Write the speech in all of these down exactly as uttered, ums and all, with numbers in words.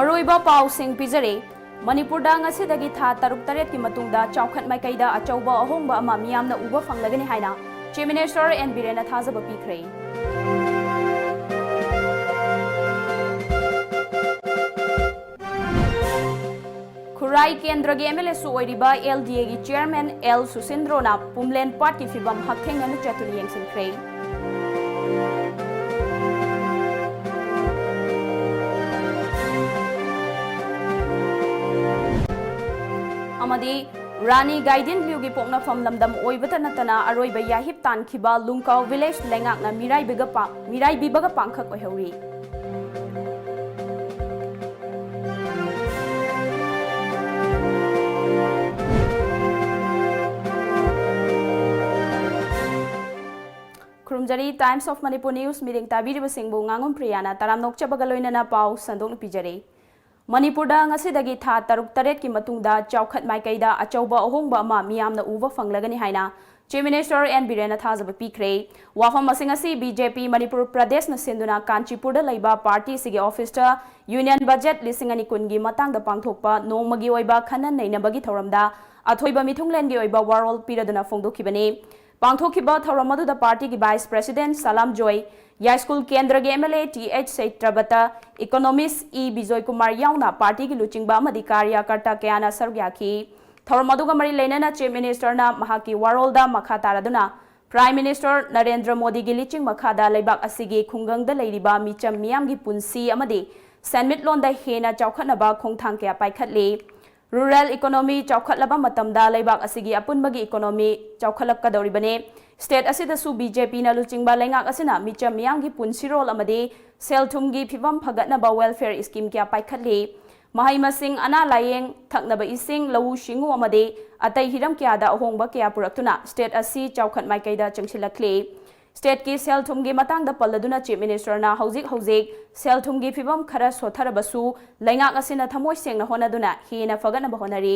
ꯑꯔꯣꯏꯕ ꯄꯥꯎꯁꯤꯡ ꯄꯤꯖꯔꯤ꯫ ꯃꯅꯤꯄꯨꯔꯗ ꯉꯁꯤꯗꯒꯤ ꯊꯥ ꯇꯔꯨꯛ ꯇꯔꯦꯠꯀꯤ ꯃꯇꯨꯡꯗ ꯆꯥꯎꯈꯠ ꯃꯥꯏꯀꯩꯗ ꯑꯆꯧꯕ ꯑꯍꯣꯡꯕ ꯑꯃ ꯃꯤꯌꯥꯝꯅ ꯎꯕ ꯐꯪꯂꯒꯅꯤ ꯍꯥꯏꯅ Chief Minister ꯑꯦꯟ ꯕꯤꯔꯦꯟꯅ ꯊꯥꯖꯕ ꯄꯤꯈ꯭ꯔꯦ꯫ ꯈꯨꯔꯥꯏ ꯀꯦꯟꯗ꯭ꯔꯒꯤ ꯑꯦꯝ ꯑꯦꯜ ꯑꯦꯁꯨ ꯑꯣꯏꯔꯤꯕ ꯑꯦꯜ ꯗꯤ ꯑꯦꯒꯤ ꯆꯤꯌꯔꯃꯦꯟ ꯑꯦꯜ ꯁꯨꯁꯤꯟꯗ꯭ꯔꯣꯅ ꯄꯨꯝꯂꯦꯟ ꯄꯥꯠꯀꯤ ꯐꯤꯕꯝ ꯍꯛꯊꯦꯡꯅꯅ ꯆꯠꯇꯨꯅ ꯌꯦꯡꯁꯤꯟꯈ꯭ꯔꯦ꯫ ꯑꯃꯗꯤ ꯔꯥꯅꯤ ꯒꯥꯏꯗꯤꯟ ꯂꯤꯌꯨꯒꯤ ꯄꯣꯛꯅꯐꯝ ꯂꯝꯗꯝ ꯑꯣꯏꯕꯇ ꯅꯠꯇꯅ ꯑꯔꯣꯏꯕ ꯌꯥꯍꯤꯞ ꯇꯥꯟꯈꯤꯕ ꯂꯨꯡꯀꯥꯎ ꯚꯤꯂꯦꯖ ꯂꯩꯉꯥꯛꯅ ꯃꯤꯔꯥꯏꯕꯤꯒ ꯄꯥ-, ꯃꯤꯔꯥꯏꯕꯤꯕꯒ ꯄꯥꯡꯈꯛ ꯑꯣꯏꯍꯧꯔꯤ꯫ ꯈꯨꯔꯨꯝꯖꯔꯤ꯫ Times of Manipur News ꯃꯤꯠꯌꯦꯡ ꯇꯥꯕꯤꯔꯤꯕꯁꯤꯡꯕꯨ ꯉꯥꯉꯣꯝ ꯄ꯭ꯔꯤꯌꯥꯅ ꯇꯔꯥꯝꯅ ꯑꯣꯛꯆꯕꯒ ꯂꯣꯏꯅꯅ ꯄꯥꯎ ꯁꯟꯗꯣꯛꯅ ꯄꯤꯖꯔꯤ꯫ ꯃꯅꯤꯄꯨꯔꯗ ꯉꯁꯤꯗꯒꯤ ꯊꯥ ꯇꯔꯨꯛ ꯇꯔꯦꯠꯀꯤ ꯃꯇꯨꯡꯗ ꯆꯥꯎꯈꯠ ꯃꯥꯏꯀꯩꯗ ꯑꯆꯧꯕ ꯑꯍꯣꯡꯕ ꯑꯃ ꯃꯤꯌꯥꯝꯅ ꯎꯕ ꯐꯪꯂꯒꯅꯤ ꯍꯥꯏꯅ Chief Minister ꯑꯦꯟ ꯕꯤꯔꯦꯟꯅ ꯊꯥꯖꯕ ꯄꯤꯈ꯭ꯔꯦ꯫ ꯋꯥꯐꯝꯁꯤꯡ ꯑꯁꯤ ꯕꯤ ꯖꯦ ꯄꯤ ꯃꯅꯤꯄꯨꯔ ꯄ꯭ꯔꯗꯦꯁꯅ ꯁꯤꯟꯗꯨꯅ ꯀꯥꯟꯆꯤꯄꯨꯔꯗ ꯂꯩꯕ ꯄꯥꯔꯇꯤ ꯑꯁꯤꯒꯤ ꯑꯣꯐꯤꯁꯇ Union Budget ꯂꯤꯁꯤꯡ ꯑꯅꯤ ꯀꯨꯟꯒꯤ ꯃꯇꯥꯡꯗ ꯄꯥꯡꯊꯣꯛꯄ ꯅꯣꯡꯃꯒꯤ ꯑꯣꯏꯕ ꯈꯟꯅ ꯅꯩꯅꯕꯒꯤ ꯊꯧꯔꯝꯗ ꯑꯊꯣꯏꯕ ꯃꯤꯊꯨꯡꯂꯦꯟꯒꯤ ꯑꯣꯏꯕ ꯋꯥꯔꯣꯜ ꯄꯤꯔꯗꯨꯅ ꯐꯣꯡꯗꯣꯛꯈꯤꯕꯅꯤ꯫ ꯄꯥꯡꯊꯣꯛꯈꯤꯕ ꯊꯧꯔꯝ ꯑꯗꯨꯗ ꯄꯥꯔꯇꯤꯒꯤ ꯚꯥꯏꯁ ꯄ꯭ꯔꯦꯁꯤꯗꯦꯟꯠ ꯁꯂꯥꯝ ꯖꯣꯏ, ꯌꯥꯏꯁ꯭ꯀꯨꯜ ꯀꯦꯟꯗ꯭ꯔꯒꯤ M L A T H ꯁꯩꯇ꯭ꯔꯕꯇ, ꯏꯀꯣꯅꯣꯃꯤꯁ꯭ꯠ ꯏ ꯕꯤꯖꯣꯏ ꯀꯨꯃꯥꯔ ꯌꯥꯎꯅ ꯄꯥꯔꯇꯤꯒꯤ ꯂꯨꯆꯤꯡꯕ ꯑꯃꯗꯤ ꯀꯥꯔꯌꯀꯔꯇꯥ ꯀꯌꯥꯅ ꯁꯔꯨꯛ ꯌꯥꯈꯤ꯫ ꯊꯧꯔꯝ ꯑꯗꯨꯒ ꯃꯔꯤ ꯂꯩꯅꯅ Chief Minister ꯅ ꯃꯍꯥꯛꯀꯤ ꯋꯥꯔꯣꯜꯗ ꯃꯈꯥ ꯇꯥꯔꯗꯨꯅ Prime Minister ꯅꯔꯦꯟꯗ꯭ꯔ ꯃꯣꯗꯤꯒꯤ ꯂꯤꯆꯤꯡ ꯃꯈꯥꯗ ꯂꯩꯕꯥꯛ ꯑꯁꯤꯒꯤ ꯈꯨꯡꯒꯪꯗ ꯂꯩꯔꯤꯕ ꯃꯤꯆꯝ ꯃꯤꯌꯥꯝꯒꯤ ꯄꯨꯟꯁꯤ ꯑꯃꯗꯤ ꯁꯦꯟꯃꯤꯠꯂꯣꯟꯗ ꯍꯦꯟꯅ ꯆꯥꯎꯈꯠꯅꯕ ꯈꯣꯡꯊꯥꯡ ꯀꯌꯥ ꯄꯥꯏꯈꯠꯂꯤ꯫ Rural economy ꯆꯥꯎꯈꯠꯂꯕ ꯃꯇꯝꯗ ꯂꯩꯕꯥꯛ ꯑꯁꯤꯒꯤ ꯑꯄꯨꯟꯕꯒꯤ economy ꯆꯥꯎꯈꯠꯂꯛꯀꯗꯧꯔꯤꯕꯅꯤ꯫ State ꯑꯁꯤꯗꯁꯨ ꯕꯤ ꯖꯦ ꯄꯤꯅ ꯂꯨꯆꯤꯡꯕ ꯂꯩꯉꯥꯛ ꯑꯁꯤꯅ ꯃꯤꯆꯝ ꯃꯤꯌꯥꯝꯒꯤ ꯄꯨꯟꯁꯤꯔꯣꯜ ꯑꯃꯗꯤ ꯁꯦꯜ ꯊꯨꯝꯒꯤ ꯐꯤꯕꯝ ꯐꯒꯠꯅꯕ welfare scheme ꯀꯌꯥ ꯄꯥꯏꯈꯠꯂꯤ꯫ ꯃꯍꯩ ꯃꯁꯤꯡ, ꯑꯅꯥ ꯂꯥꯌꯦꯡ, ꯊꯛꯅꯕ ꯏꯁꯤꯡ, ꯂꯧꯎ ꯁꯤꯡꯎ ꯑꯃꯗꯤ ꯑꯇꯩ ꯍꯤꯔꯝ ꯀꯌꯥꯗ ꯑꯍꯣꯡꯕ ꯀꯌꯥ ꯄꯨꯔꯛꯇꯨꯅ state ꯑꯁꯤ ꯆꯥꯎꯈꯠ ꯃꯥꯏꯀꯩꯗ ꯆꯪꯁꯤꯜꯂꯛꯂꯤ꯫ State ꯀꯤ ꯁꯦꯜ ꯊꯨꯝꯒꯤ ꯃꯇꯥꯡꯗ ꯄꯜꯂꯗꯨꯅ Chief Minister ꯅ ꯍꯧꯖꯤꯛ ꯍꯧꯖꯤꯛ ꯁꯦꯜ ꯊꯨꯝꯒꯤ ꯐꯤꯕꯝ ꯈꯔ ꯁꯣꯠꯊꯔꯕꯁꯨ ꯂꯩꯉꯥꯛ ꯑꯁꯤꯅ ꯊꯃꯣꯏ ꯁꯦꯡꯅ ꯍꯣꯠꯅꯗꯨꯅ ꯍꯦꯟꯅ ꯐꯒꯠꯅꯕ ꯍꯣꯠꯅꯔꯤ꯫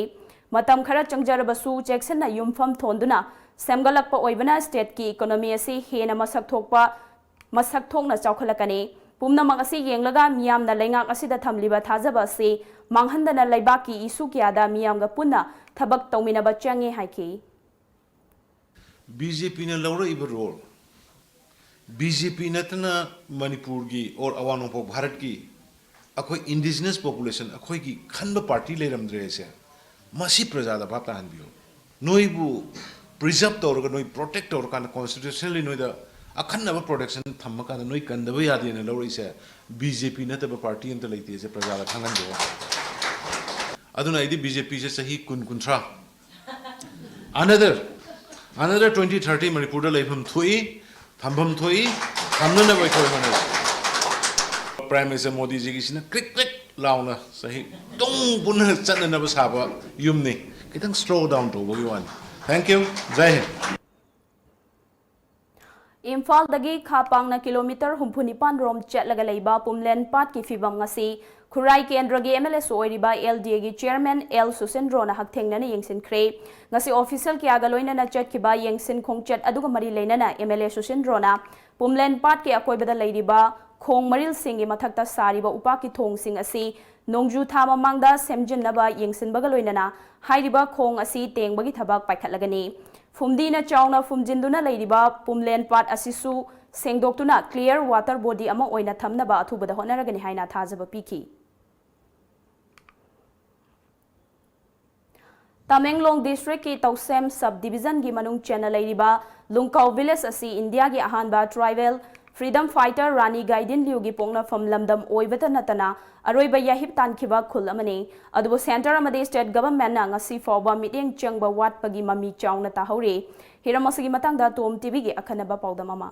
ꯃꯇꯝ ꯈꯔ ꯆꯪꯖꯔꯕꯁꯨ ꯆꯦꯛꯁꯤꯟꯅ ꯌꯨꯝꯐꯝ ꯊꯣꯟꯗꯨꯅ ꯁꯦꯝꯒꯠꯂꯛꯄ ꯑꯣꯏꯕꯅ state ꯀꯤ economy ꯑꯁꯤ ꯍꯦꯟꯅ ꯃꯁꯛ ꯊꯣꯛꯄ, ꯃꯁꯛ ꯊꯣꯛꯅ ꯆꯥꯎꯈꯠꯂꯛꯀꯅꯤ꯫ ꯄꯨꯝꯅꯃꯛ ꯑꯁꯤ ꯌꯦꯡꯂꯒ ꯃꯤꯌꯥꯝꯅ ꯂꯩꯉꯥꯛ ꯑꯁꯤꯗ ꯊꯝꯂꯤꯕ ꯊꯥꯖꯕ ꯑꯁꯤ ꯃꯥꯡꯍꯟꯗꯅ ꯂꯩꯕꯥꯛꯀꯤ ꯏꯁꯨ ꯀꯌꯥꯗ ꯃꯤꯌꯥꯝꯒ ꯄꯨꯟꯅ ꯊꯕꯛ ꯇꯧꯃꯤꯟꯅꯕ ꯆꯪꯉꯤ ꯍꯥꯏꯈꯤ꯫ ꯕꯤ ꯖꯦ ꯄꯤꯅ ꯂꯧꯔꯛꯏꯕ ꯔꯣꯜ, ꯕꯤ ꯖꯦ ꯄꯤ ꯅꯠꯇꯅ ꯃꯅꯤꯄꯨꯔꯒꯤ or ꯑꯋꯥꯡ ꯅꯣꯡꯄꯣꯛ ꯚꯥꯔꯠꯀꯤ ꯑꯩꯈꯣꯏ indigenous population, ꯑꯩꯈꯣꯏꯒꯤ ꯈꯟꯕ ꯄꯥꯔꯇꯤ ꯂꯩꯔꯝꯗ꯭ꯔꯦ ꯍꯥꯏꯁꯦ, ꯃꯁꯤ ꯄ꯭ꯔꯖꯥꯗ ꯚꯥꯞ ꯇꯥꯍꯟꯕꯤꯌꯨ꯫ ꯅꯣꯏꯕꯨ preserve ꯇꯧꯔꯒ, ꯅꯣꯏ protect ꯇꯧꯔꯀꯥꯟꯗ, constitutionally ꯅꯣꯏꯗ ꯑꯈꯟꯅꯕ protection ꯊꯝꯃꯀꯥꯟꯗ ꯅꯣꯏ ꯀꯟꯗꯕ ꯌꯥꯗꯦꯅ ꯂꯧꯔꯛꯏꯁꯦ ꯕꯤ ꯖꯦ ꯄꯤ ꯅꯠꯇꯕ ꯄꯥꯔꯇꯤ ꯑꯝꯇ ꯂꯩꯇꯦꯁꯦ ꯄ꯭ꯔꯖꯥꯗ ꯈꯪꯍꯟꯕꯤꯌꯨ꯫ ꯑꯗꯨꯅ ꯑꯩꯗꯤ ꯕꯤ ꯖꯦ ꯄꯤꯁꯦ ꯆꯍꯤ ꯀꯨꯟ, ꯀꯨꯟꯊ꯭ꯔꯥ, another, another twenty, thirty ꯃꯅꯤꯄꯨꯔꯗ ꯂꯩꯐꯝ ꯊꯣꯛꯏ, ꯊꯝꯐꯝ ꯊꯣꯛꯏ, ꯊꯝꯅꯅꯕ ꯑꯩꯈꯣꯏ ꯍꯣꯠꯅꯔꯤ꯫ Prime Minister ꯃꯣꯗꯤꯖꯤꯒꯤꯁꯤꯅ ꯀ꯭ꯔꯤꯛ ꯀ꯭ꯔꯤꯛ ꯂꯥꯎꯅ ꯆꯍꯤ ꯇꯨꯡ ꯄꯨꯟꯅ ꯆꯠꯅꯅꯕ ꯁꯥꯕ ꯌꯨꯝꯅꯤ꯫ ꯈꯤꯇꯪ slow down ꯇꯧꯕꯒꯤ ꯋꯥꯅꯤ꯫ Thank you. ꯖꯥꯏ ꯍꯤꯟꯗ꯫ ꯏꯝꯐꯥꯜꯗꯒꯤ ꯈꯥ ꯄꯥꯡꯅ ꯀꯤꯂꯣꯃꯤꯇꯔ ꯍꯨꯝꯐꯨ ꯅꯤꯄꯥꯟ ꯔꯣꯝ ꯆꯠꯂꯒ ꯂꯩꯕ ꯄꯨꯝꯂꯦꯟ ꯄꯥꯠꯀꯤ ꯐꯤꯕꯝ ꯉꯁꯤ ꯈꯨꯔꯥꯏ ꯀꯦꯟꯗ꯭ꯔꯒꯤ M L A ꯁꯨ ꯑꯣꯏꯔꯤꯕ L D A ꯒꯤ chairman L ꯁꯨꯁꯤꯟꯗ꯭ꯔꯣꯅ ꯍꯛꯊꯦꯡꯅꯅ ꯌꯦꯡꯁꯤꯟꯈ꯭ꯔꯦ꯫ ꯉꯁꯤ official ꯀꯌꯥꯒ ꯂꯣꯏꯅꯅ ꯆꯠꯈꯤꯕ ꯌꯦꯡꯁꯤꯟ ꯈꯣꯡꯆꯠ ꯑꯗꯨꯒ ꯃꯔꯤ ꯂꯩꯅꯅ M L A ꯁꯨꯁꯤꯟꯗ꯭ꯔꯣꯅ ꯄꯨꯝꯂꯦꯟ ꯄꯥꯠꯀꯤ ꯑꯀꯣꯏꯕꯗ ꯂꯩꯔꯤꯕ ꯈꯣꯡ ꯃꯔꯤꯜꯁꯤꯡꯒꯤ ꯃꯊꯛꯇ ꯁꯥꯔꯤꯕ ꯎꯄꯥꯛꯀꯤ ꯊꯣꯡꯁꯤꯡ ꯑꯁꯤ ꯅꯣꯡꯖꯨ ꯊꯥ ꯃꯃꯥꯡꯗ ꯁꯦꯝꯖꯤꯟꯅꯕ ꯌꯦꯡꯁꯤꯟꯕꯒ ꯂꯣꯏꯅꯅ ꯍꯥꯏꯔꯤꯕ ꯈꯣꯡ ꯑꯁꯤ ꯇꯦꯡꯕꯒꯤ ꯊꯕꯛ ꯄꯥꯏꯈꯠꯂꯒꯅꯤ꯫ ꯐꯨꯝꯗꯤꯅ ꯆꯥꯎꯅ ꯐꯨꯝꯖꯤꯟꯗꯨꯅ ꯂꯩꯔꯤꯕ ꯄꯨꯝꯂꯦꯟ ꯄꯥꯠ ꯑꯁꯤꯁꯨ ꯁꯦꯡꯗꯣꯛꯇꯨꯅ clear water body ꯑꯃ ꯑꯣꯏꯅ ꯊꯝꯅꯕ ꯑꯊꯨꯕꯗ ꯍꯣꯠꯅꯔꯒꯅꯤ ꯍꯥꯏꯅ ꯊꯥꯖꯕ ꯄꯤꯈꯤ꯫ ꯇꯃꯦꯡꯂꯣꯡ district ꯀꯤ ꯇꯧꯁꯦꯝ sub division ꯒꯤ ꯃꯅꯨꯡ ꯆꯟꯅ ꯂꯩꯔꯤꯕ ꯂꯨꯡꯀꯥꯎ village ꯑꯁꯤ ꯏꯟꯗꯤꯌꯥꯒꯤ ꯑꯍꯥꯟꯕ tribal freedom fighter ꯔꯥꯅꯤ ꯒꯥꯏꯗꯤꯟ ꯂꯤꯌꯨꯒꯤ ꯄꯣꯛꯅꯐꯝ ꯂꯝꯗꯝ ꯑꯣꯏꯕꯇ ꯅꯠꯇꯅ ꯑꯔꯣꯏꯕ ꯌꯥꯍꯤꯞ ꯇꯥꯟꯈꯤꯕ ꯈꯨꯜ ꯑꯃꯅꯤ꯫ ꯑꯗꯨꯕꯨ centre ꯑꯃꯗꯤ state government ꯅ ꯉꯁꯤ ꯐꯥꯎꯕ ꯃꯤꯠꯌꯦꯡ ꯆꯪꯕ ꯋꯥꯠꯄꯒꯤ ꯃꯃꯤ ꯆꯥꯎꯅ ꯇꯥꯍꯧꯔꯤ꯫ ꯍꯤꯔꯝ ꯑꯁꯤꯒꯤ ꯃꯇꯥꯡꯗ ꯇꯣꯝ ꯇꯤ ꯚꯤ ꯒꯤ ꯑꯈꯟꯅꯕ ꯄꯥꯎꯗꯝ ꯑꯃ꯫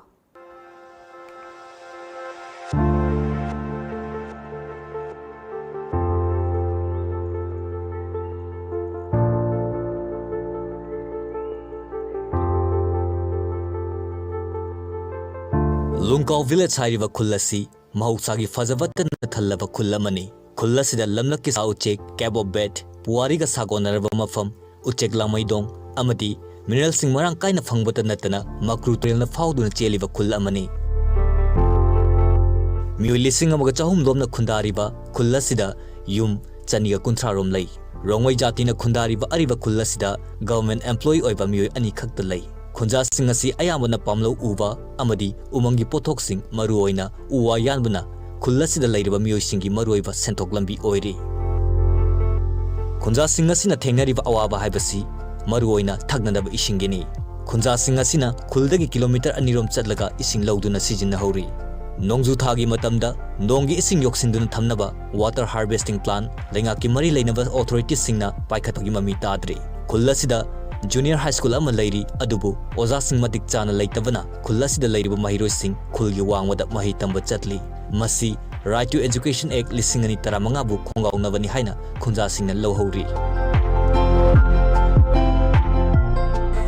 ꯂꯨꯡꯀꯥꯎ village ꯍꯥꯏꯔꯤꯕ ꯈꯨꯜ ꯑꯁꯤ ꯃꯍꯧꯁꯥꯒꯤ ꯐꯖꯕꯇꯅ ꯊꯜꯂꯕ ꯈꯨꯜ ꯑꯃꯅꯤ꯫ ꯈꯨꯜ ꯑꯁꯤꯗ ꯂꯝꯂꯛꯀꯤ ꯁꯥ ꯎꯆꯦꯛ, Cape of Verde, ꯄꯨꯋꯥꯔꯤꯒ ꯁꯥꯒꯣꯟꯅꯔꯕ ꯃꯐꯝ, ꯎꯆꯦꯛ ꯂꯥꯃꯩꯗꯣꯡ ꯑꯃꯗꯤ mineral ꯁꯤꯡ ꯃꯔꯥꯡ ꯀꯥꯏꯅ ꯐꯪꯕꯇ ꯅꯠꯇꯅ ꯃꯀ꯭ꯔꯨ ꯇꯨꯔꯦꯜꯅ ꯐꯥꯎꯗꯨꯅ ꯆꯦꯜꯂꯤꯕ ꯈꯨꯜ ꯑꯃꯅꯤ꯫ ꯃꯤꯑꯣꯏ ꯂꯤꯁꯤꯡ ꯑꯃꯒ ꯆꯍꯨꯝ ꯂꯣꯝꯅ ꯈꯨꯟꯗꯥꯔꯤꯕ ꯈꯨꯜ ꯑꯁꯤꯗ ꯌꯨꯝ ꯆꯅꯤꯒ ꯀꯨꯟꯊ꯭ꯔꯥ ꯔꯣꯝ ꯂꯩ꯫ ꯔꯣꯡꯃꯩ ꯖꯥꯇꯤꯅ ꯈꯨꯟꯗꯥꯔꯤꯕ ꯑꯔꯤꯕ ꯈꯨꯜ ꯑꯁꯤꯗ government employee ꯑꯣꯏꯕ ꯃꯤꯑꯣꯏ ꯑꯅꯤ ꯈꯛꯇ ꯂꯩ꯫ ꯈꯨꯟꯖꯥꯁꯤꯡ ꯑꯁꯤ ꯑꯌꯥꯝꯕꯅ ꯄꯥꯝꯂꯧ ꯎꯕ ꯑꯃꯗꯤ ꯎꯃꯪꯒꯤ ꯄꯣꯠꯊꯣꯛꯁꯤꯡ, ꯃꯔꯨꯑꯣꯏꯅ ꯎ ꯋꯥ ꯌꯥꯟꯕꯅ ꯈꯨꯜ ꯑꯁꯤꯗ ꯂꯩꯔꯤꯕ ꯃꯤꯑꯣꯏꯁꯤꯡꯒꯤ ꯃꯔꯨꯑꯣꯏꯕ ꯁꯦꯟꯊꯣꯛ ꯂꯝꯕꯤ ꯑꯣꯏꯔꯤ꯫ ꯈꯨꯟꯖꯥꯁꯤꯡ ꯑꯁꯤꯅ ꯊꯦꯡꯅꯔꯤꯕ ꯑꯋꯥꯕ ꯍꯥꯏꯕꯁꯤ ꯃꯔꯨꯑꯣꯏꯅ ꯊꯛꯅꯗꯕ ꯏꯁꯤꯡꯒꯤꯅꯤ꯫ ꯈꯨꯟꯖꯥꯁꯤꯡ ꯑꯁꯤꯅ ꯈꯨꯜꯗꯒꯤ ꯀꯤꯂꯣꯃꯤꯇꯔ ꯑꯅꯤ ꯔꯣꯝ ꯆꯠꯂꯒ ꯏꯁꯤꯡ ꯂꯧꯗꯨꯅ ꯁꯤꯖꯤꯟꯅꯍꯧꯔꯤ꯫ ꯅꯣꯡꯖꯨ ꯊꯥꯒꯤ ꯃꯇꯝꯗ ꯅꯣꯡꯒꯤ ꯏꯁꯤꯡ ꯌꯣꯛꯁꯤꯟꯗꯨꯅ ꯊꯝꯅꯕ water harvesting plan ꯂꯩꯉꯥꯛꯀꯤ ꯃꯔꯤ ꯂꯩꯅꯕ authority ꯁꯤꯡꯅ ꯄꯥꯏꯈꯠꯄꯒꯤ ꯃꯃꯤ ꯇꯥꯗ꯭ꯔꯤ꯫ ꯈꯨꯜ ꯑꯁꯤꯗ junior high school ꯑꯃ ꯂꯩꯔꯤ, ꯑꯗꯨꯕꯨ ꯑꯣꯖꯥꯁꯤꯡ ꯃꯇꯤꯛ ꯆꯥꯅ ꯂꯩꯇꯕꯅ ꯈꯨꯜ ꯑꯁꯤꯗ ꯂꯩꯔꯤꯕ ꯃꯍꯩꯔꯣꯏꯁꯤꯡ ꯈꯨꯜꯒꯤ ꯋꯥꯡꯃꯗ ꯃꯍꯩ ꯇꯝꯕ ꯆꯠꯂꯤ꯫ ꯃꯁꯤ Right to Education Act ꯂꯤꯁꯤꯡ ꯑꯅꯤ ꯇꯔꯥꯃꯉꯥꯕꯨ ꯈꯣꯡꯒꯥꯎꯅꯕꯅꯤ ꯍꯥꯏꯅ ꯈꯨꯟꯖꯥꯁꯤꯡꯅ ꯂꯧꯍꯧꯔꯤ꯫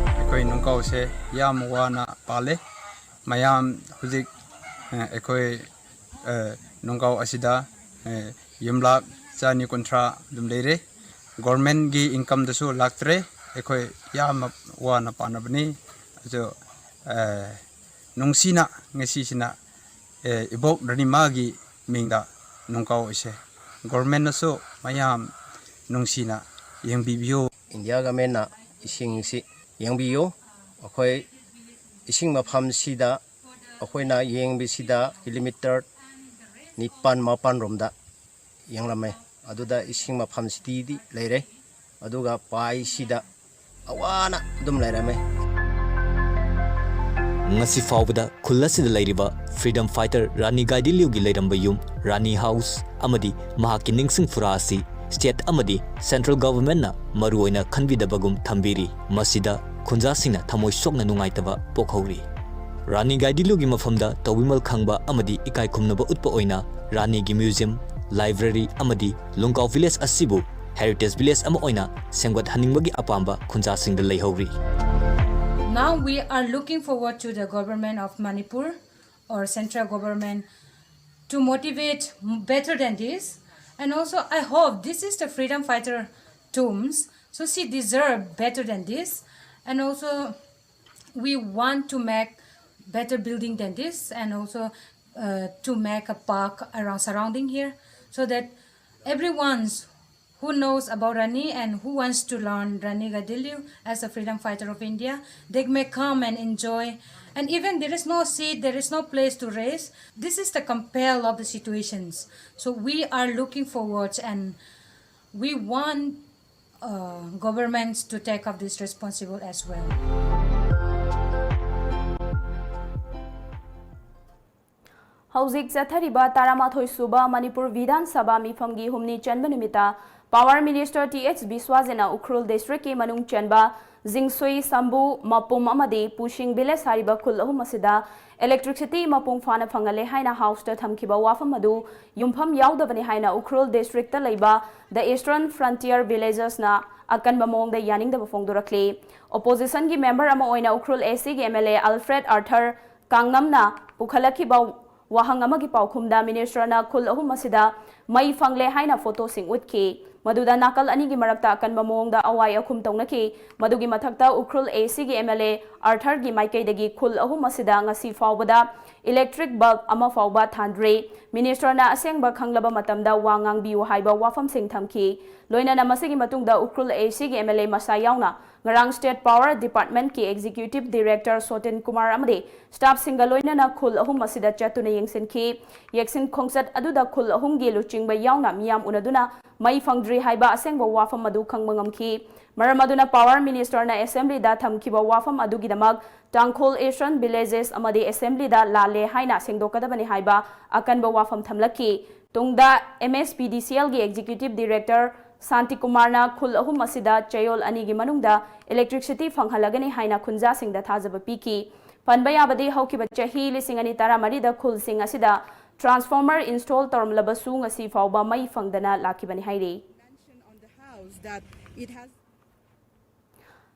ꯑꯩꯈꯣꯏ ꯅꯨꯡꯀꯥꯎꯁꯦ ꯌꯥꯝ ꯋꯥꯅ ꯄꯥꯜꯂꯦ꯫ ꯃꯌꯥꯝ ꯍꯧꯖꯤꯛ, ꯑ, ꯑꯩꯈꯣꯏ, ꯑ, ꯅꯨꯡꯀꯥꯎ ꯑꯁꯤꯗ, ꯑ, ꯌꯨꯝꯂꯥꯛ ꯆꯅꯤ ꯀꯨꯟꯊ꯭ꯔꯥ ꯑꯗꯨꯝ ꯂꯩꯔꯦ꯫ Government ꯀꯤ income ꯗꯁꯨ ꯂꯥꯛꯇ꯭ꯔꯦ꯫ ꯑꯩꯈꯣꯏ ꯌꯥꯝꯅ ꯋꯥꯅ ꯄꯥꯟꯅꯕꯅꯤ꯫ ꯑꯗꯣ, ꯑ, ꯅꯨꯡꯁꯤꯅ ꯉꯁꯤꯁꯤꯅ, ꯑ, ꯏꯕꯣꯛ ꯔꯥꯅꯤꯃꯥꯒꯤ ꯃꯤꯡꯗ ꯅꯨꯡꯀꯥꯎ ꯑꯁꯦ government ꯅꯁꯨ ꯃꯌꯥꯝ ꯅꯨꯡꯁꯤꯅ ꯌꯦꯡꯕꯤꯕꯤꯌꯨ꯫ India government ꯅ ꯏꯁꯤꯡꯁꯤ ꯌꯦꯡꯕꯤꯌꯨ꯫ ꯑꯩꯈꯣꯏ ꯏꯁꯤꯡ ꯃꯐꯝꯁꯤꯗ ꯑꯩꯈꯣꯏꯅ ꯌꯦꯡꯕꯁꯤꯗ kilometer ꯅꯤꯄꯥꯟ ꯃꯥꯄꯟ ꯔꯣꯝꯗ ꯌꯦꯡꯂꯝꯃꯦ꯫ ꯑꯗꯨꯗ ꯏꯁꯤꯡ ꯃꯐꯝꯁꯤꯗꯤ ꯂꯩꯔꯦ꯫ ꯑꯗꯨꯒ ꯄꯥꯏꯁꯤꯗ ꯑꯋꯥꯅ ꯑꯗꯨꯝ ꯂꯩꯔꯝꯃꯦ꯫ ꯉꯁꯤ ꯐꯥꯎꯕꯗ ꯈꯨꯜ ꯑꯁꯤꯗ ꯂꯩꯔꯤꯕ freedom fighter ꯔꯥꯅꯤ ꯒꯥꯏꯗꯤꯟꯂꯤꯌꯨꯒꯤ ꯂꯩꯔꯝꯕ ꯌꯨꯝ, ꯔꯥꯅꯤ house, ꯑꯃꯗꯤ ꯃꯍꯥꯛꯀꯤ ꯅꯤꯡꯁꯤꯡ ꯐꯨꯔꯥ ꯑꯁꯤ state ꯑꯃꯗꯤ central government ꯅ ꯃꯔꯨꯑꯣꯏꯅ ꯈꯟꯕꯤꯗꯕꯒꯨꯝ ꯊꯝꯕꯤꯔꯤ꯫ ꯃꯁꯤꯗ ꯈꯨꯟꯖꯥꯁꯤꯡꯅ ꯊꯃꯣꯏ ꯁꯣꯛꯅ ꯅꯨꯡꯉꯥꯏꯇꯕ ꯄꯣꯛꯍꯧꯔꯤ꯫ ꯔꯥꯅꯤ ꯒꯥꯏꯗꯤꯟꯂꯤꯌꯨꯒꯤ ꯃꯐꯝꯗ ꯇꯧꯕꯤꯃꯜ ꯈꯪꯕ ꯑꯃꯗꯤ ꯏꯀꯥꯏ ꯈꯨꯝꯅꯕ ꯎꯠꯄ ꯑꯣꯏꯅ ꯔꯥꯅꯤꯒꯤ museum, library ꯑꯃꯗꯤ ꯂꯨꯡꯀꯥꯎ village ꯑꯁꯤꯕꯨ heritage village ꯑꯃ ꯑꯣꯏꯅ ꯁꯦꯝꯒꯠꯍꯟꯅꯤꯡꯕꯒꯤ ꯑꯄꯥꯝꯕ ꯈꯨꯟꯖꯥꯁꯤꯡꯗ ꯂꯩꯍꯧꯔꯤ꯫ Now we are looking forward to the government of Manipur or central government to motivate m-, better than this. And also, I hope this is the freedom fighter tombs. So she deserve better than this. And also, we want to make better building than this. And also, uh, to make a park around surrounding here, so that everyone who knows about Rani and who wants to learn Rani Gaidinliu as a freedom fighter of India, they may come and enjoy. And even there is no seat, there is no place to rest. This is the compel of the situations. So we are looking forward, and we want uh, governments to take up this responsible as well. ꯍꯧꯖꯤꯛ ꯆꯠꯊꯔꯤꯕ ꯇꯔꯥꯃꯥꯊꯣꯏ ꯁꯨꯕ ꯃꯅꯤꯄꯨꯔ ꯕꯤꯙꯥꯟ ꯁꯚꯥ ꯃꯤꯐꯝꯒꯤ ꯍꯨꯝꯅꯤ ꯆꯟꯕ ꯅꯨꯃꯤꯠꯇ Power Minister T H ꯕꯤꯁ꯭ꯋꯥꯖꯤꯅ Ukhrul district ꯀꯤ ꯃꯅꯨꯡ ꯆꯟꯕ ꯖꯤꯡꯁꯨꯏ, ꯁꯝꯕꯨ, ꯃꯄꯨꯝ ꯑꯃꯗꯤ ꯄꯨꯁꯤꯡ village ꯍꯥꯏꯔꯤꯕ ꯈꯨꯜ ꯑꯍꯨꯝ ꯑꯁꯤꯗ electricity ꯃꯄꯨꯡ ꯐꯥꯅ ꯐꯪꯍꯜꯂꯦ ꯍꯥꯏꯅ House ꯇ ꯊꯝꯈꯤꯕ ꯋꯥꯐꯝ ꯑꯗꯨ ꯌꯨꯝꯐꯝ ꯌꯥꯎꯗꯕꯅꯤ ꯍꯥꯏꯅ ꯎꯈ꯭ꯔꯨꯜ district ꯇ ꯂꯩꯕ The Eastern Frontier Villages ꯅ ꯑꯀꯟꯕ ꯃꯑꯣꯡꯗ ꯌꯥꯅꯤꯡꯗꯕ ꯐꯣꯡꯗꯣꯔꯛꯂꯤ꯫ Opposition ꯒꯤ member ꯑꯃ ꯑꯣꯏꯅ ꯎꯈ꯭ꯔꯨꯜ A C ꯒꯤ M L A Alfred Arthur ꯀꯥꯡꯅꯝꯅ ꯄꯨꯈꯠꯂꯛꯈꯤꯕ ꯋꯥꯍꯪ ꯑꯃꯒꯤ ꯄꯥꯎꯈꯨꯝꯗ Minister ꯅ ꯈꯨꯜ ꯑꯍꯨꯝ ꯑꯁꯤꯗ ꯃꯩ ꯐꯪꯂꯦ ꯍꯥꯏꯅ photo ꯁꯤꯡ ꯎꯠꯈꯤ꯫ ꯃꯗꯨꯗ ꯅꯥꯀꯜ ꯑꯅꯤꯒꯤ ꯃꯔꯛꯇ ꯑꯀꯟꯕ ꯃꯑꯣꯡꯗ ꯑꯋꯥꯏ ꯑꯈꯨꯝ ꯇꯧꯅꯈꯤ꯫ ꯃꯗꯨꯒꯤ ꯃꯊꯛꯇ ꯎꯈ꯭ꯔꯨꯜ A C ꯒꯤ M L A Arthur ꯒꯤ ꯃꯥꯏꯀꯩꯗꯒꯤ ꯈꯨꯜ ꯑꯍꯨꯝ ꯑꯁꯤꯗ ꯉꯁꯤ ꯐꯥꯎꯕꯗ electric bulb ꯑꯃ ꯐꯥꯎꯕ ꯊꯥꯟꯗ꯭ꯔꯤ꯫ Minister ꯅ ꯑꯁꯦꯡꯕ ꯈꯪꯂꯕ ꯃꯇꯝꯗ ꯋꯥ ꯉꯥꯡꯕꯤꯌꯨ ꯍꯥꯏꯕ ꯋꯥꯐꯝꯁꯤꯡ ꯊꯝꯈꯤ꯫ ꯂꯣꯏꯅꯅ ꯃꯁꯤꯒꯤ ꯃꯇꯨꯡꯗ ꯎꯈ꯭ꯔꯨꯜ A C ꯒꯤ M L A ꯃꯁꯥ ꯌꯥꯎꯅ ꯉꯔꯥꯡ State Power Department ꯀꯤ Executive Director ꯁꯣꯇꯤꯟ ꯀꯨꯃꯥꯔ ꯑꯃꯗꯤ staff ꯁꯤꯡꯒ ꯂꯣꯏꯅꯅ ꯈꯨꯜ ꯑꯍꯨꯝ ꯑꯁꯤꯗ ꯆꯠꯇꯨꯅ ꯌꯦꯡꯁꯤꯟꯈꯤ꯫ ꯌꯦꯡꯁꯤꯟ ꯈꯣꯡꯆꯠ ꯑꯗꯨꯗ ꯈꯨꯜ ꯑꯍꯨꯝꯒꯤ ꯂꯨꯆꯤꯡꯕ ꯌꯥꯎꯅ ꯃꯤꯌꯥꯝ ꯎꯅꯗꯨꯅ ꯃꯩ ꯐꯪꯗ꯭ꯔꯤ ꯍꯥꯏꯕ ꯑꯁꯦꯡꯕ ꯋꯥꯐꯝ ꯑꯗꯨ ꯈꯪꯕ ꯉꯝꯈꯤ꯫ ꯃꯔꯝ ꯑꯗꯨꯅ Power Minister ꯅ Assembly ꯗ ꯊꯝꯈꯤꯕ ꯋꯥꯐꯝ ꯑꯗꯨꯒꯤꯗꯃꯛ ꯇꯥꯡꯈꯨꯜ Eastern Villages ꯑꯃꯗꯤ Assembly ꯗ ꯂꯥꯜꯂꯦ ꯍꯥꯏꯅ ꯁꯦꯡꯗꯣꯛꯀꯗꯕꯅꯤ ꯍꯥꯏꯕ ꯑꯀꯟꯕ ꯋꯥꯐꯝ ꯊꯝꯂꯛꯈꯤ꯫ ꯇꯨꯡꯗ M S P D C L ꯒꯤ Executive Director ꯁꯥꯟꯇꯤ ꯀꯨꯃꯥꯔꯅ ꯈꯨꯜ ꯑꯍꯨꯝ ꯑꯁꯤꯗ ꯆꯌꯣꯜ ꯑꯅꯤꯒꯤ ꯃꯅꯨꯡꯗ electricity ꯐꯪꯍꯜꯂꯒꯅꯤ ꯍꯥꯏꯅ ꯈꯨꯟꯖꯥꯁꯤꯡꯗ ꯊꯥꯖꯕ ꯄꯤꯈꯤ꯫ ꯄꯟꯕ ꯌꯥꯕꯗꯤ ꯍꯧꯈꯤꯕ ꯆꯍꯤ ꯂꯤꯁꯤꯡ ꯑꯅꯤ ꯇꯔꯥꯃꯔꯤꯗ ꯈꯨꯜꯁꯤꯡ ꯑꯁꯤꯗ transformer install ꯇꯧꯔꯝꯂꯕꯁꯨ ꯉꯁꯤ ꯐꯥꯎꯕ ꯃꯩ ꯐꯪꯗꯅ ꯂꯥꯛꯈꯤꯕꯅꯤ ꯍꯥꯏꯔꯤ꯫ mention on the house that it has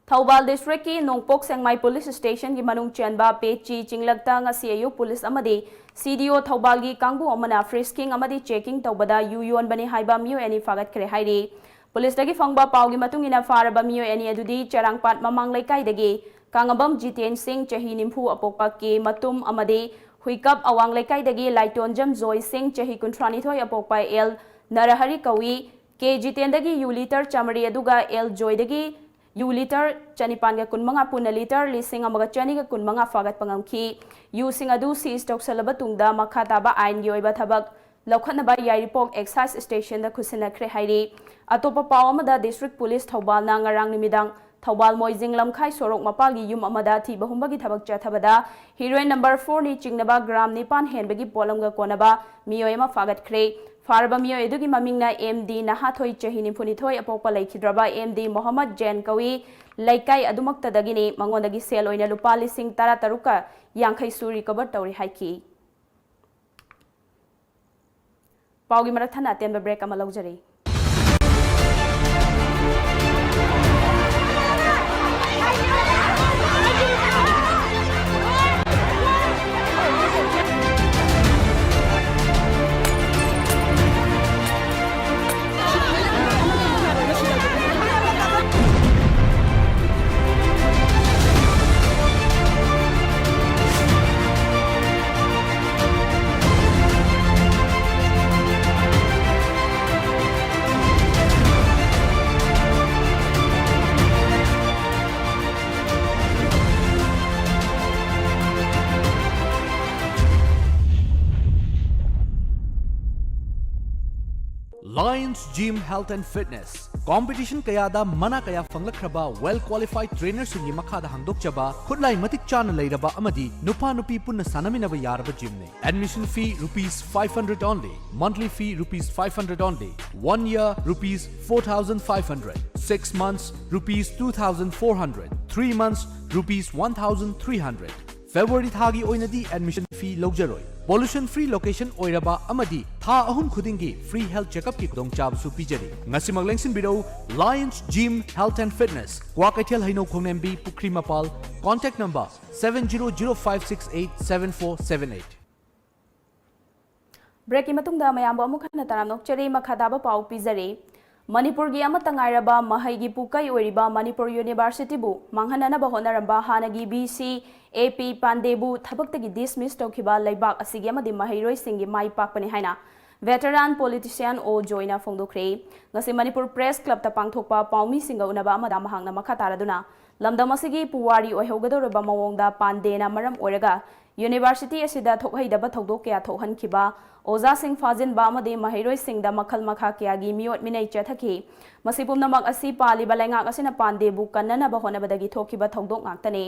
Thoubal district ꯀꯤ ꯅꯣꯡꯄꯣꯛ ꯁꯦꯡꯃꯥꯏ police station ꯒꯤ ꯃꯅꯨꯡ ꯆꯟꯕ ꯄꯦꯆꯤ ꯆꯤꯡꯂꯛꯇ ꯉꯁꯤ ꯑꯌꯨꯛ police ꯑꯃꯗꯤ C D O ꯊꯧꯕꯥꯜꯒꯤ ꯀꯥꯡꯕꯨ ꯑꯃꯅ frisking ꯑꯃꯗꯤ checking ꯇꯧꯕꯗ ꯌꯨ ꯌꯣꯟꯕꯅꯤ ꯍꯥꯏꯕ ꯃꯤꯑꯣꯏ ꯑꯅꯤ ꯐꯥꯒꯠꯈ꯭ꯔꯦ ꯍꯥꯏꯔꯤ꯫ Police ꯇꯒꯤ ꯐꯪꯕ ꯄꯥꯎꯒꯤ ꯃꯇꯨꯡ ꯏꯟꯅ ꯐꯥꯔꯕ ꯃꯤꯑꯣꯏ ꯑꯅꯤ ꯑꯗꯨꯗꯤ ꯆꯔꯥꯡꯄꯥꯠ ꯃꯃꯥꯡ ꯂꯩꯀꯥꯏꯗꯒꯤ ꯀꯥꯡꯉꯕꯝ ꯖꯤꯇꯦꯟ ꯁꯤꯡ ꯆꯍꯤ ꯅꯤꯐꯨ ꯑꯄꯣꯛꯄ ꯀꯦ ꯃꯇꯨꯝ ꯑꯃꯗꯤ ꯍꯨꯏꯀꯞ ꯑꯋꯥꯡ ꯂꯩꯀꯥꯏꯗꯒꯤ ꯂꯥꯏꯇꯣꯟꯖꯝ ꯖꯣꯏ ꯁꯤꯡ, ꯆꯍꯤ ꯀꯨꯟꯊ꯭ꯔꯥꯅꯤꯊꯣꯏ, ꯑꯄꯣꯛꯄ ꯑꯦꯜ ꯅꯔꯍꯔꯤ ꯀꯧꯏ꯫ ꯀꯦ ꯖꯤꯇꯦꯟꯗꯒꯤ ꯌꯨ ꯂꯤꯇꯔ ꯆꯥꯃꯔꯤ ꯑꯗꯨꯒ ꯑꯦꯜ ꯖꯣꯏꯗꯒꯤ ꯌꯨ ꯂꯤꯇꯔ ꯆꯅꯤꯄꯥꯟꯒ ꯀꯨꯟꯃꯉꯥ ꯄꯨꯟꯅ ꯂꯤꯇꯔ ꯂꯤꯁꯤꯡ ꯑꯃꯒ ꯆꯅꯤꯒ ꯀꯨꯟꯃꯉꯥ ꯐꯥꯒꯠꯄ ꯉꯝꯈꯤ꯫ ꯌꯨꯁꯤꯡ ꯑꯗꯨ ꯁꯤꯖ ꯇꯧꯁꯜꯂꯕ ꯇꯨꯡꯗ ꯃꯈꯥ ꯇꯥꯕ ꯑꯥꯏꯟꯒꯤ ꯑꯣꯏꯕ ꯊꯕꯛ ꯂꯧꯈꯠꯅꯕ ꯌꯥꯏꯔꯤꯄꯣꯛ ꯑꯦꯛꯁꯥꯏꯖ ꯁ꯭ꯇꯦꯁꯟꯗ ꯈꯨꯠꯁꯤꯟꯅꯈ꯭ꯔꯦ ꯍꯥꯏꯔꯤ꯫ ꯑꯇꯣꯞꯄ ꯄꯥꯎ ꯑꯃꯗ, ꯗꯤꯁꯇ꯭ꯔꯤꯛ ꯄꯨꯂꯤꯁ ꯊꯧꯕꯥꯜꯅ ꯉꯔꯥꯡ ꯅꯨꯃꯤꯗꯥꯡ ꯊꯧꯕꯥꯜ ꯃꯣꯏꯖꯤꯡ ꯂꯝꯈꯥꯏ ꯁꯣꯔꯣꯛ ꯃꯄꯥꯜꯒꯤ ꯌꯨꯝ ꯑꯃꯗ ꯊꯤꯕ ꯍꯨꯝꯕꯒꯤ ꯊꯕꯛ ꯆꯠꯊꯕꯗ ꯍꯤꯔꯣꯏꯟ ꯅꯝꯕꯔ ꯐꯣꯔ ꯅꯤ ꯆꯤꯡꯅꯕ ꯒ꯭ꯔꯥꯝ ꯅꯤꯄꯥꯟ ꯍꯦꯟꯕꯒꯤ ꯄꯣꯠꯂꯝꯒ ꯀꯣꯟꯅꯕ ꯃꯤꯑꯣꯏ ꯑꯃ ꯐꯥꯒꯠꯈ꯭ꯔꯦ꯫ ꯐꯥꯔꯕ ꯃꯤꯑꯣꯏ ꯑꯗꯨꯒꯤ ꯃꯃꯤꯡꯅ ꯑꯦꯝ ꯗꯤ ꯅꯍꯥꯊꯣꯏ, ꯆꯍꯤ ꯅꯤꯐꯨꯅꯤꯊꯣꯏ, ꯑꯄꯣꯛꯄ ꯂꯩꯈꯤꯗ꯭ꯔꯕ ꯑꯦꯝ ꯗꯤ ꯃꯣꯍꯝꯃꯗ ꯖꯦꯟ ꯀꯧꯏ꯫ ꯂꯩꯀꯥꯏ ꯑꯗꯨꯃꯛꯇꯗꯒꯤꯅꯤ꯫ ꯃꯉꯣꯟꯗꯒꯤ ꯁꯦꯜ ꯑꯣꯏꯅ ꯂꯨꯄꯥ ꯂꯤꯁꯤꯡ ꯇꯔꯥ ꯇꯔꯨꯛꯀ ꯌꯥꯡꯈꯩꯁꯨ ꯔꯤꯀꯣꯚꯔ ꯇꯧꯔꯦ ꯍꯥꯏꯈꯤ꯫ ꯄꯥꯎꯒꯤ ꯃꯔꯛ ꯊꯠꯅ ꯑꯇꯦꯟꯕ ꯕ꯭ꯔꯦꯛ ꯑꯃ ꯂꯧꯖꯔꯤ꯫ Lions Gym Health and Fitness꯫ Competition ꯀꯌꯥꯗ ꯃꯅꯥ ꯀꯌꯥ ꯐꯪꯂꯛꯈ꯭ꯔꯕ well qualified trainerꯁꯤꯡꯒꯤ ꯃꯈꯥꯗ ꯍꯥꯡꯗꯣꯛꯆꯕ, ꯈꯨꯠꯂꯥꯏ ꯃꯇꯤꯛ ꯆꯥꯅ ꯂꯩꯔꯕ ꯑꯃꯗꯤ ꯅꯨꯄꯥ ꯅꯨꯄꯤ ꯄꯨꯟꯅ ꯁꯥꯟꯅꯃꯤꯟꯅꯕ ꯌꯥꯔꯕ gymꯅꯤ꯫ Admission fee rupees five hundred only, monthly fee rupees five hundred only, one year rupees four thousand five hundred, six months rupees two thousand four hundred, three months rupees one thousand three hundred꯫ February ꯊꯥꯒꯤ ꯑꯣꯏꯅꯗꯤ admission fee ꯂꯧꯖꯔꯣꯏ꯫ Pollution free location ꯑꯣꯏꯔꯕ ꯑꯃꯗꯤ ꯊꯥ ꯑꯍꯨꯝ ꯈꯨꯗꯤꯡꯒꯤ free health checkupꯀꯤ ꯈꯨꯗꯣꯡꯆꯥꯕꯁꯨ ꯄꯤꯖꯔꯤ꯫ ꯉꯁꯤꯃꯛ ꯂꯦꯡꯁꯤꯟꯕꯤꯔꯧ Lions Gym Health and Fitness, Kwakeithel ꯍꯩꯅꯧ ꯈꯣꯡꯅꯦꯝꯕꯤ, ꯄꯨꯈ꯭ꯔꯤ ꯃꯄꯥꯜ, contact number seven zero zero five six eight seven four seven eight꯫ ꯕ꯭ꯔꯦꯛꯀꯤ ꯃꯇꯨꯡꯗ ꯃꯌꯥꯝꯕꯨ ꯑꯃꯨꯛ ꯍꯟꯅ ꯇꯔꯥꯝꯅ ꯑꯣꯛꯆꯔꯤ꯫ ꯃꯈꯥ ꯇꯥꯕ ꯄꯥꯎ ꯄꯤꯖꯔꯤ꯫ ꯃꯅꯤꯄꯨꯔꯒꯤ ꯑꯃꯠꯇ ꯉꯥꯏꯔꯕ ꯃꯍꯩꯒꯤ ꯄꯨꯀꯩ ꯑꯣꯏꯔꯤꯕ ꯃꯅꯤꯄꯨꯔ ꯌꯨꯅꯤꯚꯔꯁꯤꯇꯤꯕꯨ ꯃꯥꯡꯍꯟꯅꯅꯕ ꯍꯣꯠꯅꯔꯝꯕ ꯍꯥꯟꯅꯒꯤ ꯚꯤ ꯁꯤ ꯑꯦ ꯄꯤ ꯄꯥꯟꯗꯦꯕꯨ ꯊꯕꯛꯇꯒꯤ ꯗꯤꯁꯃꯤꯁ ꯇꯧꯈꯤꯕ ꯂꯩꯕꯥꯛ ꯑꯁꯤꯒꯤ ꯑꯃꯗꯤ ꯃꯍꯩꯔꯣꯏꯁꯤꯡꯒꯤ ꯃꯥꯏ ꯄꯥꯛꯄꯅꯤ ꯍꯥꯏꯅ ꯚꯦꯇꯔꯥꯟ ꯄꯣꯂꯤꯇꯤꯁꯤꯌꯥꯟ ꯑꯣ ꯖꯣꯏꯅ ꯐꯣꯡꯗꯣꯛꯈ꯭ꯔꯦ꯫ ꯉꯁꯤ ꯃꯅꯤꯄꯨꯔ ꯄ꯭ꯔꯦꯁ ꯀ꯭ꯂꯕꯇ ꯄꯥꯡꯊꯣꯛꯄ ꯄꯥꯎꯃꯤꯁꯤꯡꯒ ꯎꯅꯕ ꯑꯃꯗ ꯃꯍꯥꯛꯅ ꯃꯈꯥ ꯇꯥꯔꯗꯨꯅ ꯂꯝꯗꯝ ꯑꯁꯤꯒꯤ ꯄꯨꯋꯥꯔꯤ ꯑꯣꯏꯍꯧꯒꯗꯧꯔꯕ ꯃꯑꯣꯡꯗ ꯄꯥꯟꯗꯦꯅ ꯃꯔꯝ ꯑꯣꯏꯔꯒ ꯌꯨꯅꯤꯚꯔꯁꯤꯇꯤ ꯑꯁꯤꯗ ꯊꯣꯛꯍꯩꯗꯕ ꯊꯧꯗꯣꯛ ꯀꯌꯥ ꯊꯣꯛꯍꯟꯈꯤꯕ, ꯑꯣꯖꯥꯁꯤꯡ ꯐꯥꯖꯤꯟꯕ ꯑꯃꯗꯤ ꯃꯍꯩꯔꯣꯏꯁꯤꯡꯗ ꯃꯈꯜ ꯃꯈꯥ ꯀꯌꯥꯒꯤ ꯃꯤꯑꯣꯠ ꯃꯤꯅꯩ ꯆꯠꯊꯈꯤ꯫ ꯃꯁꯤ ꯄꯨꯝꯅꯃꯛ ꯑꯁꯤ ꯄꯥꯜꯂꯤꯕ ꯂꯩꯉꯥꯛ ꯑꯁꯤꯅ ꯄꯥꯟꯗꯦꯕꯨ ꯀꯟꯅꯅꯕ ꯍꯣꯠꯅꯕꯗꯒꯤ ꯊꯣꯛꯈꯤꯕ ꯊꯧꯗꯣꯛ ꯉꯥꯛꯇꯅꯤ꯫